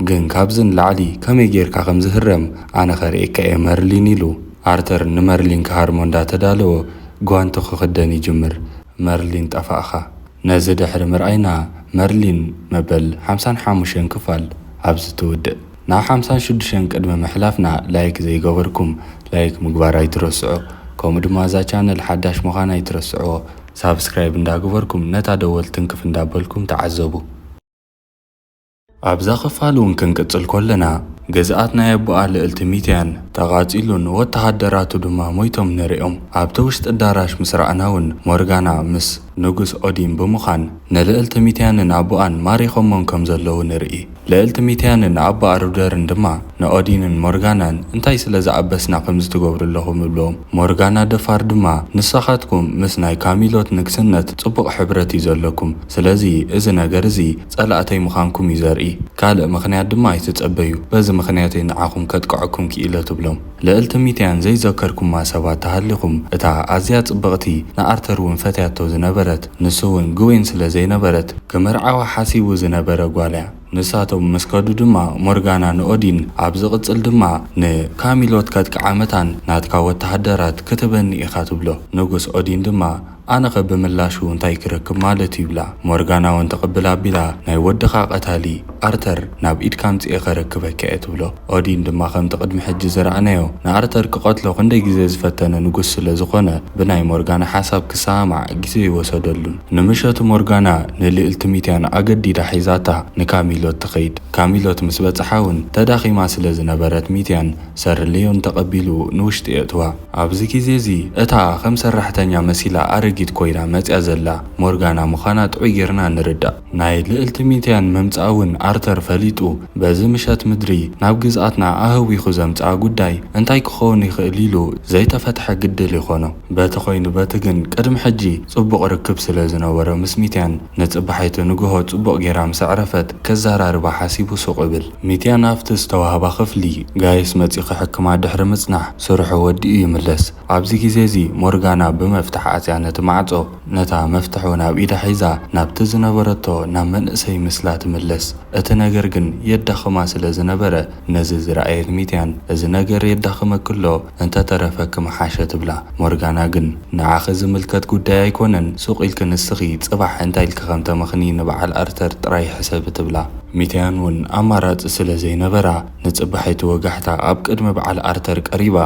ግን ካብዚ ንላዕሊ ከመይ ጌርካ ከም ዝህረም ኣነ ከርእየካ እየ መርሊን ኢሉ ኣርተር ንመርሊን ክሃርሞ እንዳተዳለወ ጓንቱ ክኽደን ይጅምር። መርሊን ጠፋእኻ። ነዚ ድሕሪ ምርኣይና መርሊን መበል ሓምሳን ሓሙሽተን ክፋል ኣብዚ ትውድእ። ናብ ሓምሳን ሽዱሽተን ቅድሚ ምሕላፍና ላይክ ዘይገበርኩም ላይክ ምግባር ኣይትረስዑ። ከምኡ ድማ እዛ ቻነል ሓዳሽ ምዃን ኣይትረስዕዎ። ሳብስክራይብ እንዳገበርኩም ነታ ደወል ትንክፍ እንዳበልኩም ተዓዘቡ። ኣብዛ ክፋል እውን ክንቅጽል ኮለና፣ ግዝኣት ናይ ኣቦኣ ልእልቲ ሚትያን ተቓጺሉን ወተሃደራቱ ድማ ሞይቶም ንርእዮም። ኣብቲ ውሽጢ ኣዳራሽ ምስ ረኣና እውን ሞርጋና ምስ ንጉስ ኦዲን ብምዃን ንልእልቲ ሚትያንን ኣቦኣን ማሪኾሞም ከም ዘለዉ ንርኢ። ልእልቲ ሚትያንን ኣቦኣ ሩደርን ድማ ንኦዲንን ሞርጋናን እንታይ ስለ ዝኣበስና ከምዚ ትገብሩ ኣለኹም ይብሎም። ሞርጋና ደፋር ድማ ንስኻትኩም ምስ ናይ ካሚሎት ንግስነት ጽቡቕ ሕብረት እዩ ዘለኩም። ስለዚ እዚ ነገር እዚ ጸላእተይ ምዃንኩም እዩ ዘርኢ። ካልእ ምኽንያት ድማ ኣይትጸበዩ። በዚ ምኽንያት እየ ንዓኹም ከጥቅዐኩም ክኢለ ትብሎም። ልእልቲ ሚትያን ዘይዘከርኩማ ሰባት ተሃሊኹም እታ ኣዝያ ጽብቕቲ ንኣርተር እውን ፈትያቶ ዝነበረት ንሱ እውን ግዌን ስለ ዘይነበረት ክምርዓዋ ሓሲቡ ዝነበረ ጓል እያ። ንሳቶም ምስ ከዱ ድማ ሞርጋና ንኦዲን ኣብ ዝቕጽል ድማ ንካሚሎት ከጥቅዓ መታን ናትካ ወተሃደራት ክትበኒ ኢኻ ትብሎ። ንጉስ ኦዲን ድማ ኣነኸ ብምላሹ እንታይ ክረክብ ማለት ይብላ። ሞርጋና እውን ተቐብል ኣቢላ ናይ ወድኻ ቀታሊ ኣርተር ናብ ኢድካ ኣምጺኤ ከረክበካ እየ ትብሎ። ኦዲን ድማ ከምቲ ቅድሚ ሕጂ ዝረኣናዮ ንኣርተር ክቐትሎ ክንደይ ግዜ ዝፈተነ ንጉስ ስለ ዝኾነ ብናይ ሞርጋና ሓሳብ ክሰማማዕ ግዜ ይወሰደሉን። ንምሸቱ ሞርጋና ንልእልቲ ሚትያን ኣገዲዳ ሒዛታ ንካሚሎት ትኸይድ። ካሚሎት ምስ በጽሓ እውን ተዳኺማ ስለ ዝነበረት ሚትያን ሰርልዮን ተቐቢሉ ንውሽጢ የእትዋ። ኣብዚ ግዜ እዚ እታ ከም ሰራሕተኛ መሲላ ኣረጊት ኮይና መጽያ ዘላ ሞርጋና ምዃና ጥዑይ ጌርና ንርዳእ። ናይ ልእልቲ ሚትያን ምምጻእ እውን ኣርተር ፈሊጡ በዚ ምሸት ምድሪ ናብ ግዝኣትና ኣህዊኹ ዘምጽኣ ጉዳይ እንታይ ክኸውን ይኽእል ኢሉ ዘይተፈትሐ ግድል ይኾኖ። በቲ ኮይኑ በቲ ግን ቅድሚ ሕጂ ጽቡቕ ርክብ ስለ ዝነበሮ ምስ ሚትያን ንጽባሒቱ ንግሆ ጽቡቕ ጌራ ምስ ኣዕረፈት ከዘራርባ ሓሲቡ ሱቕ እብል። ሚትያን ኣብቲ ዝተዋህባ ክፍሊ ጋይስ መጺኡ ክሕክማ ድሕሪ ምጽናሕ ስርሑ ወዲኡ ይምለስ። ኣብዚ ግዜ እዚ ሞርጋና ብመፍትሕ ዓጽያ ነቲ ማዕጾ ነታ መፍትሕ እውን ኣብ ኢዳ ሒዛ ናብቲ ዝነበረቶ ናብ መንእሰይ ምስላ ትምለስ። እቲ ነገር ግን የዳኽማ ስለ ዝነበረ ነዚ ዝረኣየት ሚትያን እዚ ነገር የዳኽመኪ ኣሎ እንተተረፈኪ ምሓሸ ትብላ። ሞርጋና ግን ንዓኺ ዝምልከት ጉዳይ ኣይኮነን፣ ሱቕ ኢልኪ ንስኺ ጽባሕ እንታይ ኢልኪ ከም ተመኽኒ ንበዓል ኣርተር ጥራይ ሕሰቢ ትብላ። ሚትያን እውን ኣማራጺ ስለ ዘይነበራ ንጽባሒቱ ወጋሕታ ኣብ ቅድሚ በዓል ኣርተር ቀሪባ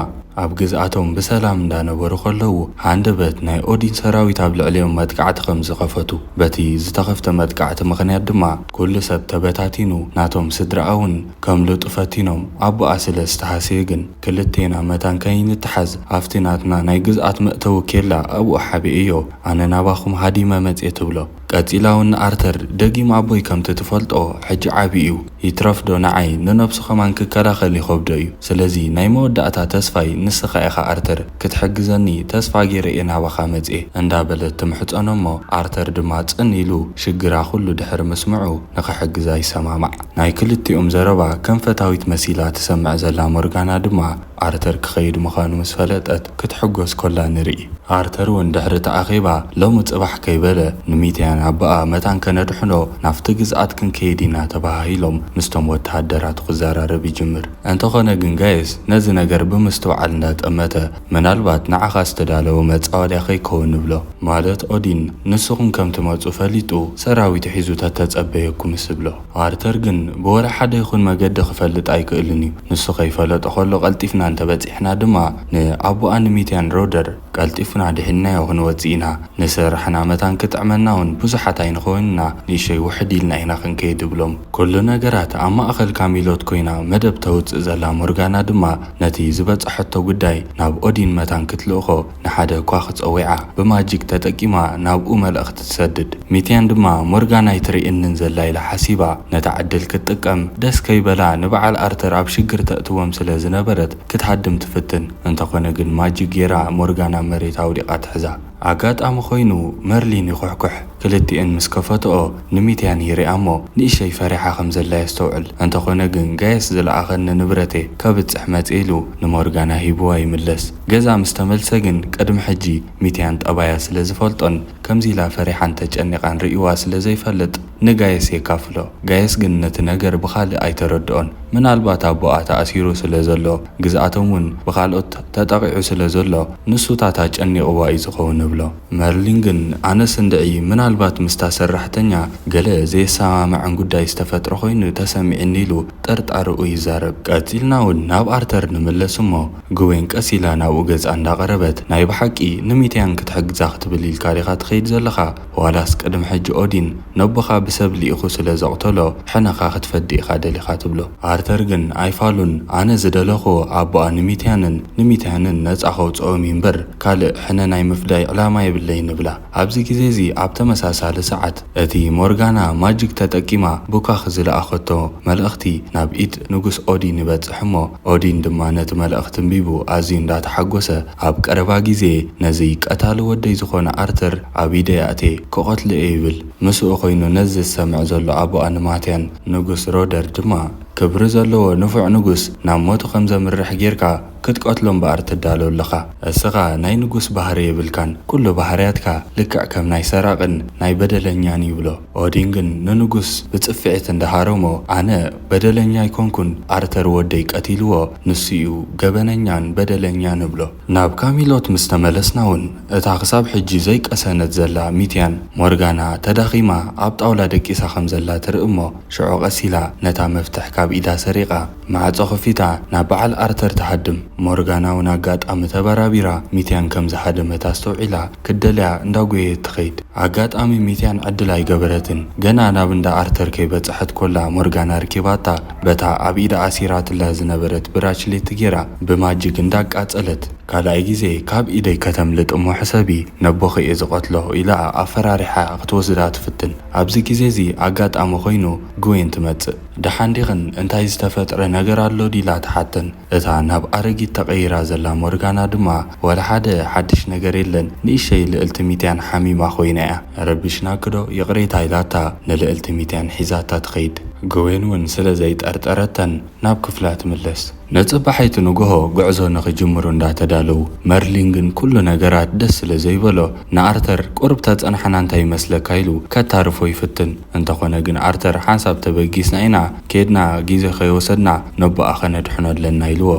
ኣብ ግዝኣቶም ብሰላም እንዳነበሩ ከለዉ ሃንደበት ናይ ኦዲን ሰራዊት ኣብ ልዕሊኦም መጥቃዕቲ ከም ዝኸፈቱ በቲ ዝተኸፍተ መጥቃዕቲ ምኽንያት ድማ ኩሉ ሰብ ተበታቲኑ ናቶም ስድራኣ እውን ከምልጡ ፈቲኖም ኣቦኣ ስለ ዝተሃስየ ግን ክልቴና መታን ከይንተሓዝ ኣብቲ ናትና ናይ ግዝኣት መእተዊ ኬላ ኣብኡ ሓቢእዮ ኣነ ናባኹም ሃዲመ መጽየ ትብሎ። ቀጺላ እውን ንኣርተር ደጊም ኣቦይ ከምቲ ትፈልጦ ሕጂ ዓቢ እዩ። ይትረፍ ዶ ንዓይ ንነብሱ ከማን ክከላኸል ይኸብዶ እዩ። ስለዚ ናይ መወዳእታ ተስፋይ ንስኻ ኢኻ ኣርተር፣ ክትሕግዘኒ ተስፋ ገይረ እየ ናባኻ መጽየ እንዳበለት ትምሕጸኖ እሞ ኣርተር ድማ ጽን ኢሉ ሽግራ ኩሉ ድሕሪ ምስምዑ ንኽሕግዛ ይሰማማዕ። ናይ ክልቲኦም ዘረባ ከም ፈታዊት መሲላ ትሰምዕ ዘላ ሞርጋና ድማ ኣርተር ክኸይድ ምዃኑ ምስ ፈለጠት ክትሕጎስ ኮላ ንርኢ። ኣርተር እውን ድሕሪ እቲ ኣኼባ ሎሚ ጽባሕ ከይበለ ንሚትያን ኣቦኣ መታን ከነድሕኖ ናብቲ ግዝኣት ክንከይድ ኢና ተባሃሂሎም ምስቶም ወተሃደራቱ ክዘራረብ ይጅምር። እንተኾነ ግን ጋይስ ነዚ ነገር ብምስትውዓል እንዳጠመተ ምናልባት ንዓኻ ዝተዳለወ መጻወድያ ከይከውን ንብሎ። ማለት ኦዲን ንስኹም ከም ትመጹ ፈሊጡ ሰራዊት ሒዙ ተተጸበየኩምስ ይብሎ። ኣርተር ግን ብወላ ሓደ ይኹን መገዲ ክፈልጥ ኣይክእልን እዩ። ንሱ ከይፈለጦ ከሎ ቀልጢፍና እንተበጺሕና ድማ ንኣቦኣ ንሚትያን ሮደር ቀልጢፉ ኣድሒንናዮ ክንወጽእ ኢና። ንስራሕና መታን ክጥዕመና እውን ብዙሓት ኣይንኸውንና፣ ንእሸይ ውሕድ ኢልና ኢና ክንከይድ እብሎም። ኩሉ ነገራት ኣብ ማእኸል ካሚሎት ኮይና መደብ ተውጽእ ዘላ ሞርጋና ድማ ነቲ ዝበጽሐቶ ጉዳይ ናብ ኦዲን መታን ክትልእኾ ንሓደ ኳኽ ጸዊዓ ብማጂክ ተጠቂማ ናብኡ መልእኽቲ ትሰድድ። ሚትያን ድማ ሞርጋና ኣይትርእየንን ዘላ ኢላ ሓሲባ ነታ ዕድል ክትጥቀም ደስ ከይበላ ንበዓል ኣርተር ኣብ ሽግር ተእትዎም ስለ ዝነበረት ክትሃድም ትፍትን። እንተኾነ ግን ማጂክ ጌራ ሞርጋና መሬት ኣውዲቓ ትሕዛ። ኣጋጣሚ ኮይኑ መርሊን ይኹሕኩሕ። ክልቲኤን ምስ ከፈትኦ ንሚትያን ይሪኣ እሞ ንእሸይ ፈሪሓ ከም ዘላ የስተውዕል። እንተኾነ ግን ጋየስ ዝለኣኸኒ ንብረቴ ከብጽሕ መጽ ኢሉ ንሞርጋና ሂብዋ ይምለስ። ገዛ ምስ ተመልሰ ግን ቅድሚ ሕጂ ሚትያን ጠባያ ስለ ዝፈልጦን ከምዚ ኢላ ፈሪሓን ተጨኒቓን ርእይዋ ስለ ዘይፈልጥ ንጋየስ የካፍሎ። ጋየስ ግን ነቲ ነገር ብኻልእ ኣይተረድኦን። ምናልባት ኣቦኣ ተኣሲሩ ስለ ዘሎ፣ ግዝኣቶም እውን ብኻልኦት ተጠቒዑ ስለ ዘሎ ንሱታት ኣጨኒቕዋ እዩ ዝኸውን እብሎ። መርሊን ግን ኣነስ እንድዒ ምናልባት ምስታ ሰራሕተኛ ገለ ዘየሰማምዐን ጉዳይ ዝተፈጥረ ኮይኑ ተሰሚዕኒ ኢሉ ጥርጣርኡ ይዛረብ። ቀጺልና እውን ናብ ኣርተር ንምለስ እሞ ግዌን ቀስ ኢላ ናብኡ ገጻ እንዳቐረበት ናይ ብሓቂ ንሚትያን ክትሕግዛ ክትብል ኢልካ ዲኻ ትኸይድ ዘለኻ? ዋላስ ቅድሚ ሕጂ ኦዲን ነቦኻ ብሰብ ልኢኹ ስለ ዘቕተሎ ሕነኻ ክትፈዲ ኢኻ ደሊኻ ትብሎ። ኣርተር ግን ኣይፋሉን። ኣነ ዝደለኹ ኣቦኣ ንሚትያንን ንሚትያንን ነጻ ከውጽኦም እዩ እምበር ካልእ ሕነ ናይ ምፍዳይ ዕላማ የብለይን እብላ። ኣብዚ ግዜ እዚ ኣብ ተመሳሳሊ ሰዓት እቲ ሞርጋና ማጂክ ተጠቂማ ብኳኽ ዝለኣኸቶ መልእኽቲ ናብ ኢድ ንጉስ ኦዲን ይበጽሕ እሞ ኦዲን ድማ ነቲ መልእኽቲ ኣንቢቡ ኣዝዩ እንዳተሓጎሰ ኣብ ቀረባ ግዜ ነዚ ቀታሊ ወደይ ዝኾነ ኣርተር ኣብ ኢደይ ኣእትየ ክቐትሎ እየ ይብል። ምስኡ ኮይኑ ነዚ ዝሰምዕ ዘሎ ኣቦኣ ንማትያን ንጉስ ሮደር ድማ ክብሪ ዘለዎ ንፉዕ ንጉስ ናብ ሞቱ ከም ዘምርሕ ጌርካ ክትቀትሎ እምበኣር ትዳሎ ኣለኻ። እስኻ ናይ ንጉስ ባህሪ የብልካን። ኩሉ ባህርያትካ ልክዕ ከም ናይ ሰራቕን ናይ በደለኛን ይብሎ። ኦዲን ግን ንንጉስ ብጽፍዒት እንዳሃረሞ ኣነ በደለኛ ኣይኮንኩን፣ ኣርተር ወደይ ቀቲልዎ፣ ንሱ እዩ ገበነኛን በደለኛን እብሎ። ናብ ካሚሎት ምስ ተመለስና እውን እታ ክሳብ ሕጂ ዘይቀሰነት ዘላ ሚትያን ሞርጋና ተዳኺማ ኣብ ጣውላ ደቂሳ ከም ዘላ ትርኢ እሞ ሽዑ ቀስ ኢላ ነታ መፍትሕ ካብ ኢዳ ሰሪቓ ማዕጾ ከፊታ ናብ በዓል ኣርተር ትሃድም። ሞርጋና እውን ኣጋጣሚ ተበራቢራ ሚትያን ከም ዝሃደመት ኣስተውዒላ ክደልያ እንዳጎየየት ትኸይድ። ኣጋጣሚ ሚትያን ዕድል ኣይገበረትን። ገና ናብ እንዳ ኣርተር ከይበጽሐት ኮላ ሞርጋና ርኪባታ በታ ኣብ ኢዳ ኣሲራትላ ዝነበረት ብራችሌት ገይራ ብማጂክ እንዳቃጸለት ካልኣይ ግዜ ካብ ኢደይ ከተምልጥ እሞ ሕሰቢ ነቦኺ እየ ዝቐትሎ ኢላ ኣፈራሪሓ ክትወስዳ ትፍትን። ኣብዚ ግዜ እዚ ኣጋጣሚ ኮይኑ ግዌን ትመጽእ። ደሓን ዲኽን? እንታይ ዝተፈጥረ ነገር ኣሎ? ዲላ ትሓተን። እታ ናብ ኣረጊት ተቐይራ ዘላ ሞርጋና ድማ ዋላ ሓደ ሓድሽ ነገር የለን፣ ንእሸይ ልእልቲ ሚትያን ሓሚማ ኮይና እያ። ረቢሽናክዶ? ይቕሬታ ኢላታ ንልእልቲ ሚትያን ሒዛታ ትኸይድ። ግዌን እውን ስለ ዘይጠርጠረተን ናብ ክፍላ ትምለስ። ንጽባሓይቲ ንግሆ ጉዕዞ ንኽጅምሩ እንዳተዳለዉ መርሊን ግን ኩሉ ነገራት ደስ ስለ ዘይበሎ ንኣርተር ቁሩብ ተጸናሕና እንታይ ይመስለካ ኢሉ ከታርፎ ይፍትን። እንተኾነ ግን ኣርተር ሓንሳብ ተበጊስና ኢና ኬድና ግዜ ከይወሰድና ነቦኣ ከነድሕኖ ኣለና ኢልዎ።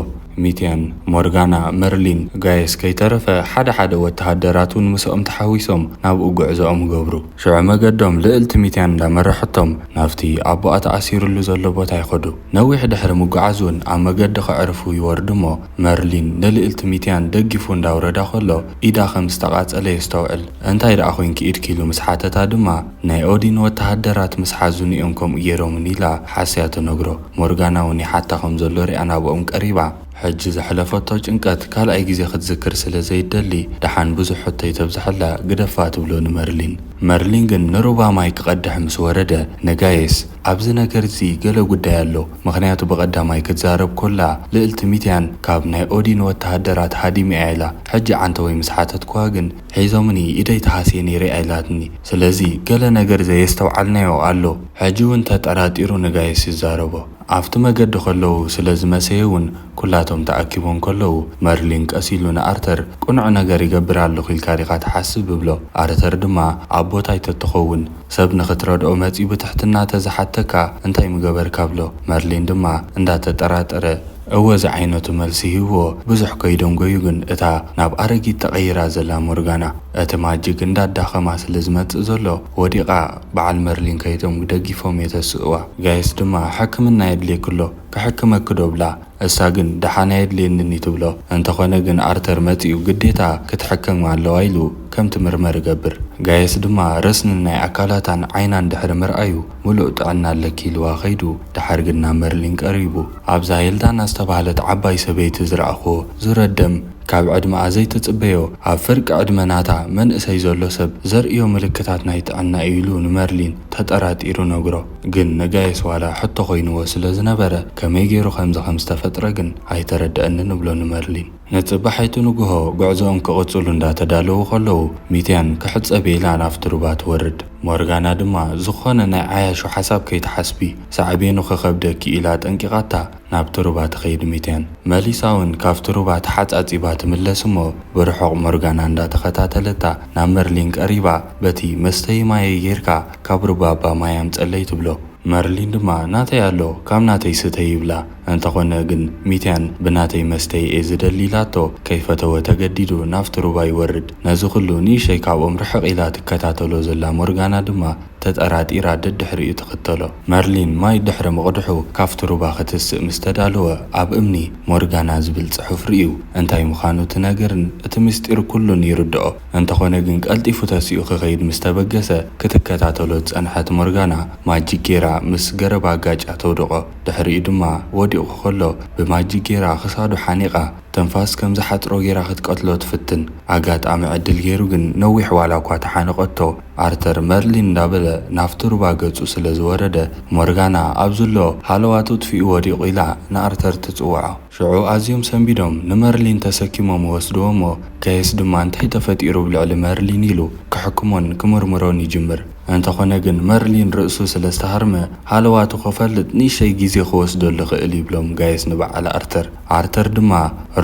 ሚትያን፣ ሞርጋና፣ መርሊን፣ ጋየስ ከይተረፈ ሓደ ሓደ ወተሃደራት እውን ምስኦም ተሓዊሶም ናብኡ ጉዕዞኦም ይገብሩ። ሽዑ መገዶም ልእልቲ ሚትያን እንዳመረሐቶም ናብቲ ኣቦኣ ተኣሲሩሉ ዘሎ ቦታ ይኸዱ። ነዊሕ ድሕሪ ምጉዓዝ እውን ኣብ መገዲ ከዕርፉ ይወርዱ እሞ መርሊን ንልእልቲ ሚትያን ደጊፉ እንዳውረዳ ከሎ ኢዳ ከም ዝተቓጸለ የስተውዕል። እንታይ ደኣ ኮይንኪ ኢድኪ ኢሉ ምስ ሓተታ ድማ ናይ ኦዲን ወተሃደራት ምስ ሓዙኒ እዮም ከምኡ ገይሮምኒ ኢላ ሓስያ ትነግሮ። ሞርጋና እውን ይሓታ ከም ዘሎ ሪኣ ናብኦም ቀሪባ። ሕጂ ዘሕለፈቶ ጭንቀት ካልኣይ ግዜ ክትዝክር ስለ ዘይደሊ ደሓን ብዙሕ ሕቶ ይተብዝሐላ ግደፋ ትብሎ ንመርሊን። መርሊን ግን ንሩባ ማይ ክቐድሕ ምስ ወረደ ንጋየስ ኣብዚ ነገር እዚ ገለ ጉዳይ ኣሎ፣ ምኽንያቱ ብቐዳማይ ክትዛረብ ኮላ ልእልቲ ሚትያን ካብ ናይ ኦዲን ወተሃደራት ሃዲመ እያ ኢላ። ሕጂ ዓንተወይ ምስ ሓተትኩዋ ግን ሒዞምኒ ኢደይ ተሃስየ ነይረ እያ ኢላትኒ። ስለዚ ገለ ነገር ዘየስተውዓልናዮ ኣሎ። ሕጂ እውን ተጠራጢሩ ንጋየስ ይዛረቦ። ኣብቲ መገዲ ከለዉ ስለ ዝመሰየ እውን ኩላቶም ተኣኪቦም ከለዉ መርሊን ቀስ ኢሉ ንኣርተር ቅኑዕ ነገር ይገብር ኣለኹ ኢልካ ዲኻ ትሓስብ እብሎ። ኣርተር ድማ ኣብ ቦታይ ተትኸውን ሰብ ንኽትረድኦ መጺኡ ብትሕትና ተዝሓተካ እንታይ ምገበርካ እብሎ። መርሊን ድማ እንዳተጠራጠረ እወ ዝዓይነቱ መልሲ ሂብዎ። ብዙሕ ከይደንጎዩ ግን እታ ናብ ኣረጊት ተቐይራ ዘላ ሞርጋና እቲ ማጅግ እንዳዳኸማ ስለ ዝመጽእ ዘሎ ወዲቓ በዓል መርሊን ከይዶም ደግፎም የተስእዋ። ጋይስ ድማ ሕክምና የድልየክሎ ክሕክመኪ ዶ ብላ እሳ ግን ደሓን ኣየድልየንን እዩ ትብሎ። እንተኾነ ግን ኣርተር መጺኡ ግዴታ ክትሕከም ኣለዋ ኢሉ ከም ትምርመር ይገብር። ጋየስ ድማ ረስንን ናይ ኣካላታን ዓይናን ድሕሪ ምርኣዩ ምሉእ ጥዕና ኣለኪ ኢልዋ ከይዱ። ደሓር ግን ናብ መርሊን ቀሪቡ ኣብዛ ሄልዳና ዝተባህለት ዓባይ ሰበይቲ ዝረኣኹዎ ዙረት ደም ካብ ዕድመኣ ዘይትጽበዮ ኣብ ፍርቂ ዕድመ ናታ መንእሰይ ዘሎ ሰብ ዘርእዮ ምልክታት ናይ ጥዕና እዩ ኢሉ ንመርሊን ተጠራጢሩ ነግሮ። ግን ንጋየስ ዋላ ሕቶ ኮይንዎ ስለ ዝነበረ ከመይ ገይሩ ከምዚ ከም ዝተፈጥረ ግን ኣይተረድአንን እብሎ ንመርሊን። ንጽባሒቱ ንግሆ ጉዕዞኦም ክቕጽሉ እንዳተዳለዉ ከለዉ ሚትያን ክሕጸብ ኢላ ናብቲ ሩባ ትወርድ። ሞርጋና ድማ ዝኾነ ናይ ዓያሹ ሓሳብ ከይትሓስቢ ሳዕቤኑ ክኸብደኪ ኢላ ጠንቂቓታ ናብቲ ሩባ ትኸይድ ሚትያን። መሊሳ እውን ካብቲ ሩባ ተሓጻጺባ ትምለስ እሞ ብርሑቕ ሞርጋና እንዳተኸታተለታ ናብ መርሊን ቀሪባ በቲ መስተይ ማየይ ጌርካ ካብ ሩባ እባ ማይ ኣምጸለይ ትብሎ። መርሊን ድማ ናተይ ኣሎ ካብ ናተይ ስተይ ይብላ። እንተኾነ ግን ሚትያን ብናተይ መስተይ እየ ዝደሊ ኢላቶ ከይፈተወ ተገዲዱ ናብቲ ሩባ ይወርድ። ነዚ ኩሉ ንእሸይ ካብኦም ርሕቕ ኢላ ትከታተሎ ዘላ ሞርጋና ድማ ተጠራጢራ ደድሕሪኡ ትኽተሎ። መርሊን ማይ ድሕሪ ምቕድሑ ካብቲ ሩባ ክትስእ ምስ ተዳለወ ኣብ እምኒ ሞርጋና ዝብል ጽሑፍ ርእዩ እንታይ ምዃኑ እቲ ነገርን እቲ ምስጢር ኩሉን ይርድኦ። እንተኾነ ግን ቀልጢፉ ተሲኡ ክኸይድ ምስ ተበገሰ ክትከታተሎ ዝጸንሐት ሞርጋና ማጂክ ጌራ ምስ ገረብ ኣጋጫ ተውድቖ። ድሕሪኡ ድማ ወዲቑ ከሎ ብማጂክ ጌራ ክሳዱ ሓኒቓ ትንፋስ ከም ዝሓጽሮ ጌራ ክትቀትሎ ትፍትን። ኣጋጣሚ ዕድል ጌሩ ግን ነዊሕ ዋላ እኳ ተሓነቐቶ ኣርተር መርሊን እንዳበለ ናብቲ ሩባ ገጹ ስለ ዝወረደ ሞርጋና ኣብ ዝሎ ሃለዋቱ ጥፊኡ ወዲቑ ኢላ ንኣርተር ትጽውዖ። ሽዑ ኣዝዮም ሰንቢዶም ንመርሊን ተሰኪሞም ወስድዎ እሞ ጋየስ ድማ እንታይ ተፈጢሩ ብልዕሊ መርሊን ኢሉ ክሕክሞን ክምርምሮን ይጅምር። እንተኾነ ግን መርሊን ርእሱ ስለ ዝተሃርመ ሃለዋቱ ክፈልጥ ንእሸይ ግዜ ክወስደሉ ይኽእል ይብሎም ጋየስ ንበዓል ኣርተር። ኣርተር ድማ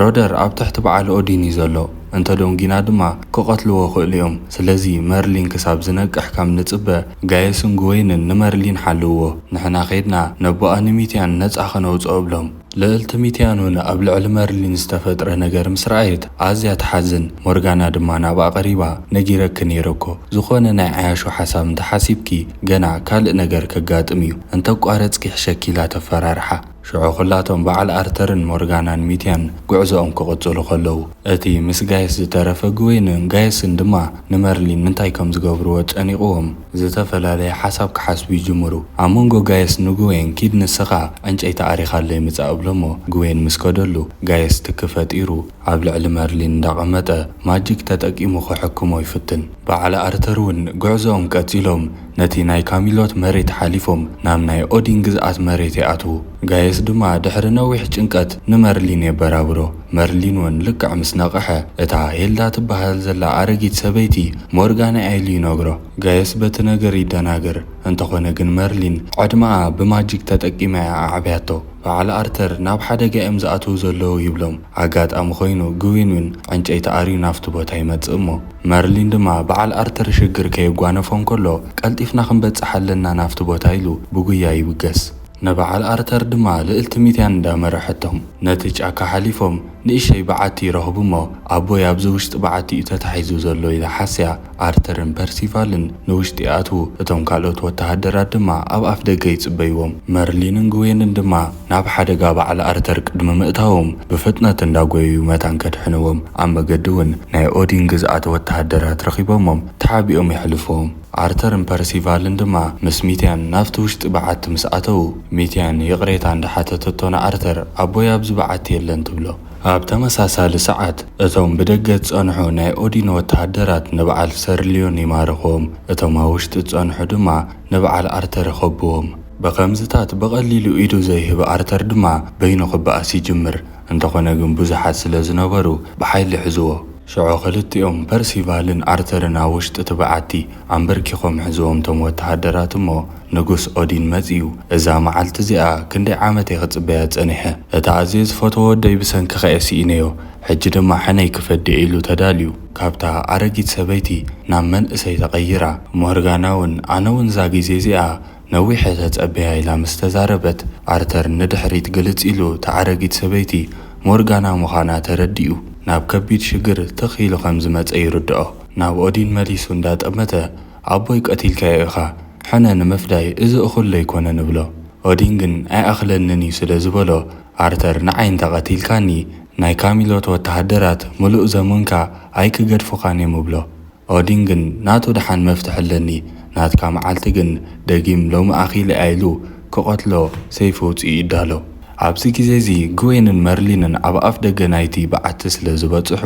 ሮደር ኣብ ትሕቲ በዓል ኦዲን እዩ ዘሎ፣ እንተ ዶንጊና ድማ ክቐትልዎ ይኽእሉ እዮም። ስለዚ መርሊን ክሳብ ዝነቅሕ ካብ ንጽበ ጋየስን ጉወይንን ንመርሊን ሓልውዎ፣ ንሕና ኸይድና ነቦኣ ንሚትያን ነጻ ከነውጽኦ እብሎም። ልእልቲ ሚትያን እውን ኣብ ልዕሊ መርሊን ዝተፈጥረ ነገር ምስ ረኣየት ኣዝያ ትሓዝን። ሞርጋና ድማ ናብኣ ቀሪባ ነጊረኪ ነይረ እኮ፣ ዝኾነ ናይ ዓያሹ ሓሳብ እንተሓሲብኪ ገና ካልእ ነገር ከጋጥም እዩ፣ እንተቋረጽኪ ይሕሸኪ ኢላ ተፈራርሓ። ሽዑ ኩላቶም በዓል ኣርተርን ሞርጋናን ሚትያን ጉዕዞኦም ክቕጽሉ ከለዉ እቲ ምስ ጋየስ ዝተረፈ ግዌንን ጋየስን ድማ ንመርሊን እንታይ ከም ዝገብርዎ ጨኒቕዎም ዝተፈላለየ ሓሳብ ክሓስቡ ይጅምሩ። ኣብ መንጎ ጋየስ ንግዌን ኪድ ንስኻ ዕንጨይቲ ኣሪኻለይ ምጻእ እብሎሞ ግዌን ምስ ከደሉ ጋየስ ትኪ ፈጢሩ ኣብ ልዕሊ መርሊን እንዳቐመጠ ማጂክ ተጠቂሙ ክሕክሞ ይፍትን። በዓል ኣርተር እውን ጉዕዞኦም ቀጺሎም ነቲ ናይ ካሚሎት መሬት ሓሊፎም ናብ ናይ ኦዲን ግዝኣት መሬት ይኣትዉ። ጋየስ ድማ ድሕሪ ነዊሕ ጭንቀት ንመርሊን የበራብሮ። መርሊን እውን ልክዕ ምስ ነቕሐ እታ ሄልዳ ትበሃል ዘላ ኣረጊት ሰበይቲ ሞርጋና ኢሉ ይነግሮ። ጋየስ በቲ ነገር ይደናገር። እንተኾነ ግን መርሊን ዕድመኣ ብማጂክ ተጠቂማ እያ ኣዕብያቶ። በዓል ኣርተር ናብ ሓደጋ እዮም ዝኣትዉ ዘለዉ ይብሎም። ኣጋጣሚ ኮይኑ ግዊን እውን ዕንጨይቲ ኣርዩ ናብቲ ቦታ ይመጽእ እሞ መርሊን ድማ በዓል ኣርተር ሽግር ከየጓነፎ እንከሎ ቀልጢፍና ክንበጽሕ ኣለና ናብቲ ቦታ ኢሉ ብጉያ ይብገስ። ንበዓል ኣርተር ድማ ልእልቲ ሚትያን እንዳመረሐቶም ነቲ ጫካ ሓሊፎም ንእሸይ በዓቲ ይረኽቡ እሞ ኣቦይ ኣብዚ ውሽጢ በዓቲ እዩ ተታሒዙ ዘሎ ኢላ ሓስያ ኣርተርን ፐርሲቫልን ንውሽጢ ይኣትዉ። እቶም ካልኦት ወተሃደራት ድማ ኣብ ኣፍ ደገ ይጽበይዎም። መርሊንን ግዌንን ድማ ናብ ሓደጋ በዓል ኣርተር ቅድሚ ምእታዎም ብፍጥነት እንዳጎየዩ መታን ከድሕንዎም ኣብ መገዲ እውን ናይ ኦዲን ግዝኣት ወተሃደራት ረኺቦሞም ተሓቢኦም የሕልፍዎም። ኣርተርን ፐርሲቫልን ድማ ምስ ሚትያን ናብቲ ውሽጢ በዓቲ ምስ ኣተዉ፣ ሚትያን ይቕሬታ እንዳሓተተቶ ንኣርተር ኣቦይ ኣብዚ በዓቲ የለን ትብሎ። ኣብ ተመሳሳሊ ሰዓት እቶም ብደገ ዝጸንሑ ናይ ኦዲን ወተሃደራት ንበዓል ሰርልዮን ይማርኽዎም፣ እቶም ኣብ ውሽጢ ዝጸንሑ ድማ ንበዓል ኣርተር ይኸብዎም። ብኸምዝታት ብቐሊሉ ኢዱ ዘይህብ ኣርተር ድማ በይኑ ክበኣስ ይጅምር። እንተኾነ ግን ብዙሓት ስለ ዝነበሩ ብሓይሊ ሕዝዎ። ሽዑ ክልቲኦም ፐርሲቫልን ኣርተርን ኣብ ውሽጢ እቲ በዓቲ ኣንበርኪኾም ሕዝዎም እቶም ወተሃደራት እሞ ንጉስ ኦዲን መጺኡ፣ እዛ መዓልቲ እዚኣ ክንደይ ዓመት እየ ክጽበያ ጸኒሐ። እቲ ኣዝየ ዝፈትዎ ወደይ ብሰንክኻ እየ ስኢነዮ። ሕጂ ድማ ሕነይ ክፈዲ እየ ኢሉ ተዳልዩ ካብታ ኣረጊት ሰበይቲ ናብ መንእሰይ ተቐይራ። ሞርጋና እውን ኣነ እውን እዛ ግዜ እዚኣ ነዊሕ እየ ተጸብያ ኢላ ምስ ተዛረበት፣ ኣርተር ንድሕሪት ግልጽ ኢሉ፣ እታ ኣረጊት ሰበይቲ ሞርጋና ምዃና ተረዲኡ፣ ናብ ከቢድ ሽግር ትኽ ኢሉ ከም ዝመጸ ይርድኦ። ናብ ኦዲን መሊሱ እንዳጠመተ፣ "ኣቦይ ቀቲልካዮ ኢኻ፣ ሕነ ንምፍዳይ እዚ እኹል ኣይኮነን" እብሎ። ኦዲን ግን "ኣይኣኽለንን እዩ" ስለ ዝበሎ፣ ኣርተር "ንዓይ እንተቐቲልካኒ፣ ናይ ካሚሎት ወተሃደራት ምሉእ ዘመንካ ኣይክገድፉኻን እዮም" እብሎ። ኦዲን ግን "ናቱ ደሓን መፍትሒ ኣለኒ፣ ናትካ መዓልቲ ግን ደጊም ሎሚ ኣኺለ" ኢሉ ክቐትሎ ሰይፉ ኣውጺኡ ይዳሎ። ኣብዚ ግዜ እዚ ግዌንን መርሊንን ኣብ ኣፍ ደገ ናይቲ በዓቲ ስለ ዝበጽሑ፣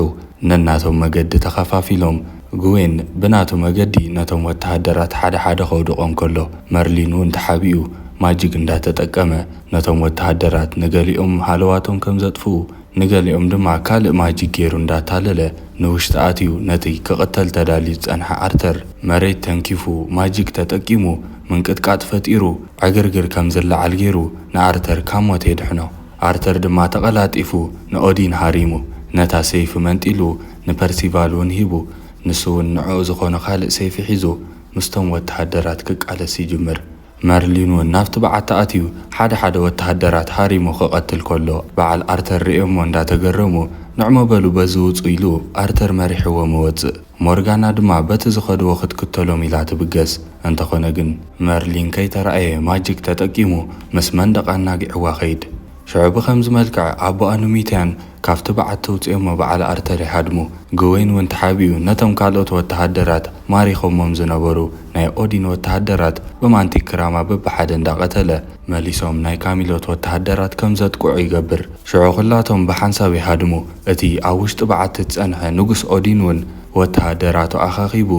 ነናቶም መገዲ ተኸፋፊሎም፣ ግዌን ብናቱ መገዲ ነቶም ወተሃደራት ሓደ ሓደ ከውድቖም ከሎ፣ መርሊን እውን ተሓቢኡ ማጂክ እንዳተጠቀመ ነቶም ወተሃደራት ንገሊኦም ሃለዋቶም ከም ዘጥፍኡ፣ ንገሊኦም ድማ ካልእ ማጂክ ገይሩ እንዳታለለ፣ ንውሽጢ ኣትዩ ነቲ ክቕተል ተዳልዩ ዝጸንሐ ኣርተር መሬት ተንኪፉ፣ ማጂክ ተጠቂሙ ምንቅጥቃጥ ፈጢሩ፣ ዕግርግር ከም ዝለዓል ገይሩ ንኣርተር ካብ ሞት የድሕኖ። ኣርተር ድማ ተቐላጢፉ ንኦዲን ሃሪሙ፣ ነታ ሰይፊ መንጢሉ ንፐርሲቫል እውን ሂቡ፣ ንሱ እውን ንዕኡ ዝኾነ ካልእ ሰይፊ ሒዙ ምስቶም ወተሃደራት ክቃለስ ይጅምር። መርሊን እውን ናብቲ በዓቲ ኣትዩ ሓደ ሓደ ወተሃደራት ሃሪሙ ክቐትል ከሎ፣ በዓል ኣርተር ርእዮሞ እንዳተገረሙ፣ "ንዕሞ በሉ በዚ ውጹ" ኢሉ ኣርተር መሪሕዎም ይወጽእ። ሞርጋና ድማ በቲ ዝኸድዎ ክትክተሎም ኢላ ትብገስ። እንተኾነ ግን መርሊን ከይተራእየ ማጂክ ተጠቂሙ ምስ መንደቕ ኣናጊዕዋ ኸይድ። ሽዑ ብኸምዚ መልክዕ ኣቦኣ ኑሚትያን ካብቲ በዓቲ ውጽኦሞ በዓል ኣርተር ይሃድሙ። ግዌን እውን ተሓቢኡ ነቶም ካልኦት ወተሃደራት ማሪኾሞም ዝነበሩ ናይ ኦዲን ወተሃደራት ብማንቲክ ክራማ በብሓደ እንዳቐተለ መሊሶም ናይ ካሚሎት ወተሃደራት ከም ዘጥቅዑ ይገብር። ሽዑ ኩላቶም ብሓንሳብ ይሃድሙ። እቲ ኣብ ውሽጢ በዓቲ ዝጸንሐ ንጉስ ኦዲን እውን ወተሃደራቱ ኣኻኺቡ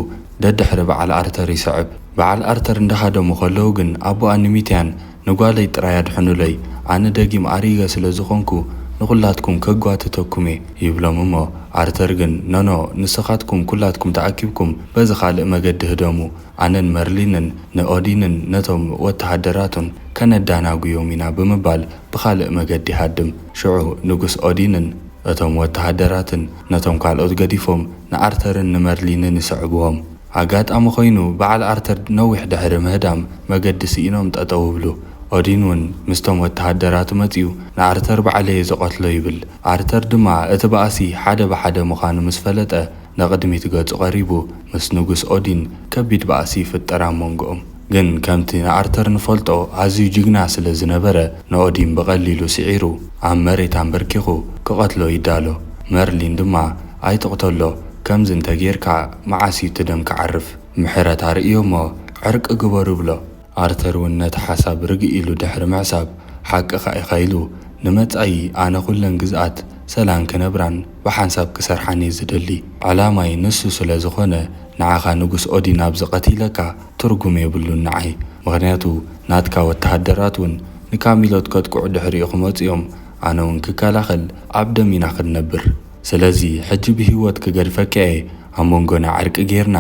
ደድሕሪ በዓል ኣርተር ይስዕብ። በዓል ኣርተር እንዳሃደሙ ከለዉ ግን ኣቦኣ ኑሚትያን "ንጓለይ ጥራይ ኣድሕኑለይ፣ ኣነ ደጊም ኣሪገ ስለ ዝኾንኩ ንኹላትኩም ከጓትተኩም እየ" ይብሎም እሞ፣ ኣርተር ግን "ኖኖ፣ ንስኻትኩም ኩላትኩም ተኣኪብኩም በዚ ካልእ መገዲ ህደሙ፣ ኣነን መርሊንን ንኦዲንን ነቶም ወተሃደራቱን ከነዳናጉዮም ኢና" ብምባል ብኻልእ መገዲ ይሃድም። ሽዑ ንጉስ ኦዲንን እቶም ወተሃደራትን ነቶም ካልኦት ገዲፎም ንኣርተርን ንመርሊንን ይስዕብዎም። ኣጋጣሚ ኮይኑ በዓል ኣርተር ነዊሕ ድሕሪ ምህዳም መገዲ ስኢኖም ጠጠው ይብሉ። ኦዲን እውን ምስቶም ወተሃደራቱ መጺኡ "ንኣርተር ባዕለየ ዝቐትሎ" ይብል። ኣርተር ድማ እቲ ባእሲ ሓደ ብሓደ ምዃኑ ምስ ፈለጠ ንቕድሚት ገጹ ቀሪቡ ምስ ንጉስ ኦዲን ከቢድ ባእሲ ይፍጠር ኣብ መንጎኦም። ግን ከምቲ ንኣርተር ንፈልጦ ኣዝዩ ጅግና ስለ ዝነበረ ንኦዲን ብቐሊሉ ስዒሩ ኣብ መሬት ኣንበርኪኹ ክቐትሎ ይዳሎ። መርሊን ድማ "ኣይትቕተሎ፣ ከምዚ እንተጌርካ መዓስ እዩ እቲ ደም ክዓርፍ? ምሕረት ኣርእዮ እሞ ዕርቂ ግበሩ" ብሎ። ኣርተር እውን ነቲ ሓሳብ ርግእ ኢሉ ድሕሪ ምሕሳብ፣ "ሓቅኻ ኢኻ" ኢሉ፣ "ንመጻኢ ኣነ ኩለን ግዝኣት ሰላም ክነብራን ብሓንሳብ ክሰርሓን እየ ዝደሊ። ዕላማይ ንሱ ስለ ዝኾነ፣ ንዓኻ ንጉስ ኦዲን ኣብዚ ቀቲለካ ትርጉም የብሉን ንዓይ። ምኽንያቱ ናትካ ወተሃደራት እውን ንካሚሎት ከጥቅዑ ድሕሪኡ ክመጹ እዮም። ኣነ እውን ክከላኸል ኣብ ደም ኢና ክንነብር። ስለዚ ሕጂ ብህይወት ክገድፈካ እየ። ኣብ መንጎና ዕርቂ ጌርና፣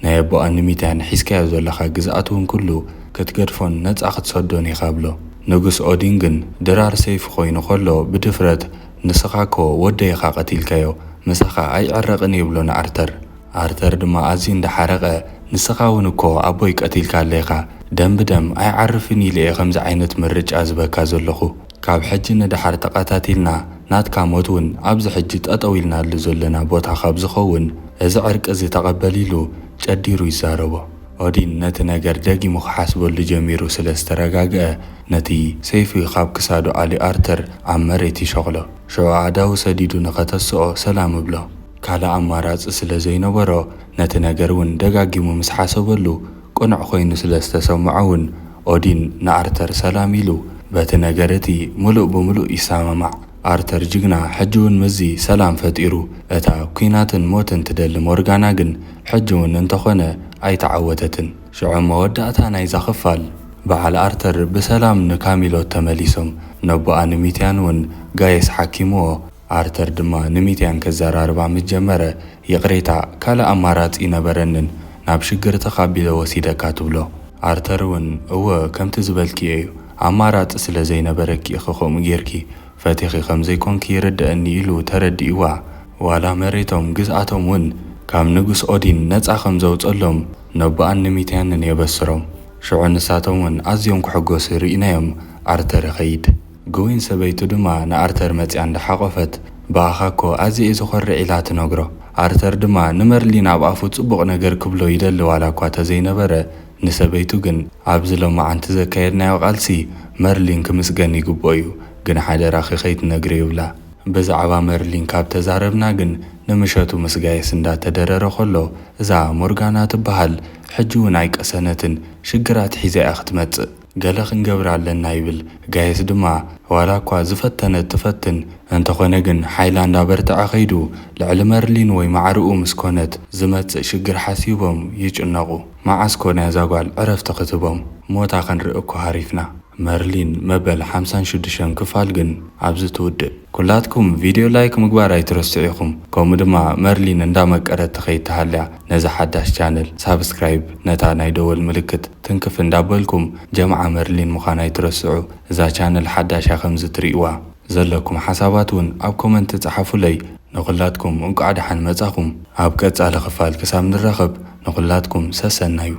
ናይ ኣቦኣ ኑሚትያን ሒዝካዮ ዘለኻ ግዝኣት እውን ኩሉ ክትገድፎን ነጻ ክትሰዶን ኢኻ" ብሎ። ንጉስ ኦዲን ግን ድራር ሰይፊ ኮይኑ ከሎ ብድፍረት "ንስኻ እኮ ወደይ ኢኻ ቀቲልካዮ፣ ምሳኻ ኣይዕረቕን" ይብሎ ንኣርተር። ኣርተር ድማ ኣዝዩ እንዳሓረቐ "ንስኻ እውን እኮ ኣቦይ ቀቲልካ ኣለኻ፣ ደም ብደም ኣይዓርፍን ኢለ እየ ከምዚ ዓይነት ምርጫ ዝበካ ዘለኹ። ካብ ሕጂ ንደሓር ተቐታቲልና ናትካ ሞት እውን ኣብዚ ሕጂ ጠጠው ኢልናሉ ዘለና ቦታ ካብ ዝኸውን፣ እዚ ዕርቂ እዚ ተቐበል" ኢሉ ጨዲሩ ይዛረቦ። ኦዲን ነቲ ነገር ደጊሙ ክሓስበሉ ጀሚሩ ስለ ዝተረጋግአ፣ ነቲ ሰይፉ ካብ ክሳዱ ኣልዩ ኣርተር ኣብ መሬት ይሸቕሎ። ሽዑ ኣእዳዉ ሰዲዱ ንኸተስኦ ሰላም እብሎ። ካልእ ኣማራጺ ስለ ዘይነበሮ፣ ነቲ ነገር እውን ደጋጊሙ ምስ ሓሰበሉ፣ ቅኑዕ ኮይኑ ስለ ዝተሰምዖ እውን፣ ኦዲን ንኣርተር ሰላም ኢሉ በቲ ነገር እቲ ምሉእ ብምሉእ ይሰማማዕ። ኣርተር ጅግና ሕጂ እውን ምስዚ ሰላም ፈጢሩ። እታ ኲናትን ሞትን ትደሊ ሞርጋና ግን ሕጂ እውን እንተኾነ ኣይተዓወተትን። ሽዑ መወዳእታ ናይዛ ክፋል፣ በዓል ኣርተር ብሰላም ንካሚሎት ተመሊሶም፣ ነቦኣ ንሚትያን እውን ጋየስ ሓኪምዎ። ኣርተር ድማ ንሚትያን ከዘራርባ ምስ ጀመረ፣ "ይቕሬታ፣ ካልእ ኣማራጺ ኣይነበረንን፣ ናብ ሽግርትኻ ኣቢለ ወሲደካ" ትብሎ። ኣርተር እውን፣ "እወ፣ ከምቲ ዝበልክዮ እዩ፣ ኣማራጺ ስለ ዘይነበረኪ ኢኺ ከምኡ ጌርኪ፣ ፈቲኺ ከም ዘይኮንኪ ይርድኣኒ" ኢሉ ተረዲእዋ። ዋላ መሬቶም ግዝኣቶም እውን ካብ ንጉስ ኦዲን ነጻ ከም ዘውጸሎም ነቦኣን ንሚትያንን የበስሮም። ሽዑ ንሳቶም እውን ኣዝዮም ክሕጎሱ ርኢናዮም ኣርተር ይኸይድ። ግዊን ሰበይቱ ድማ ንኣርተር መጽያ እንዳሓቆፈት፣ "ብኣኻ እኮ ኣዝየ እየ ዝኾርዕ" ኢላ ትነግሮ። ኣርተር ድማ ንመርሊን ኣብ ኣፉ ጽቡቕ ነገር ክብሎ ይደሊ ዋላ እኳ ተዘይነበረ፣ ንሰበይቱ ግን፣ "ኣብዚ ሎማዓንቲ ዘካየድናዮ ቃልሲ መርሊን ክምስገን ይግብኦ እዩ፣ ግን ሓደራኺ ከይትነግርዮ" ይብላ። ብዛዕባ መርሊን ካብ ተዛረብና ግን፣ ንምሸቱ ምስ ጋይስ እንዳተደረረ ከሎ፣ እዛ ሞርጋና ትበሃል ሕጂ እውን ኣይቀሰነትን፣ ሽግራት ሒዛ እያ ክትመጽእ። "ገለ ክንገብር ኣለና" ይብል። ጋይስ ድማ፣ ዋላ እኳ ዝፈተነት ትፈትን፣ እንተኾነ ግን ሓይላ እንዳበርትዐ ከይዱ፣ ልዕሊ መርሊን ወይ ማዕርኡ ምስ ኮነት ዝመጽእ ሽግር ሓሲቦም ይጭነቑ። መዓስ ኮን እያ እዛ ጓል ዕረፍቲ ክትቦም? ሞታ ክንርኢ እኮ ሃሪፍና። መርሊን መበል ሓምሳን ሽዱሽተን ክፋል ግን ኣብዚ ትውድእ። ኩላትኩም ቪድዮ ላይክ ምግባር ኣይትረስዑ ኢኹም። ከምኡ ድማ መርሊን እንዳመቀረት ትኸይድ ተሃልያ፣ ነዛ ሓዳሽ ቻነል ሳብስክራይብ፣ ነታ ናይ ደወል ምልክት ትንክፍ እንዳበልኩም ጀምዓ መርሊን ምዃን ኣይትረስዑ። እዛ ቻነል ሓዳሽ እያ፣ ከምዚ ትርእይዋ። ዘለኩም ሓሳባት እውን ኣብ ኮመንት ጸሓፉለይ። ንኹላትኩም እንቋዕ ደሓን መጻኹም። ኣብ ቀጻሊ ክፋል ክሳብ ንራኸብ ንኹላትኩም ሰሰናዩ።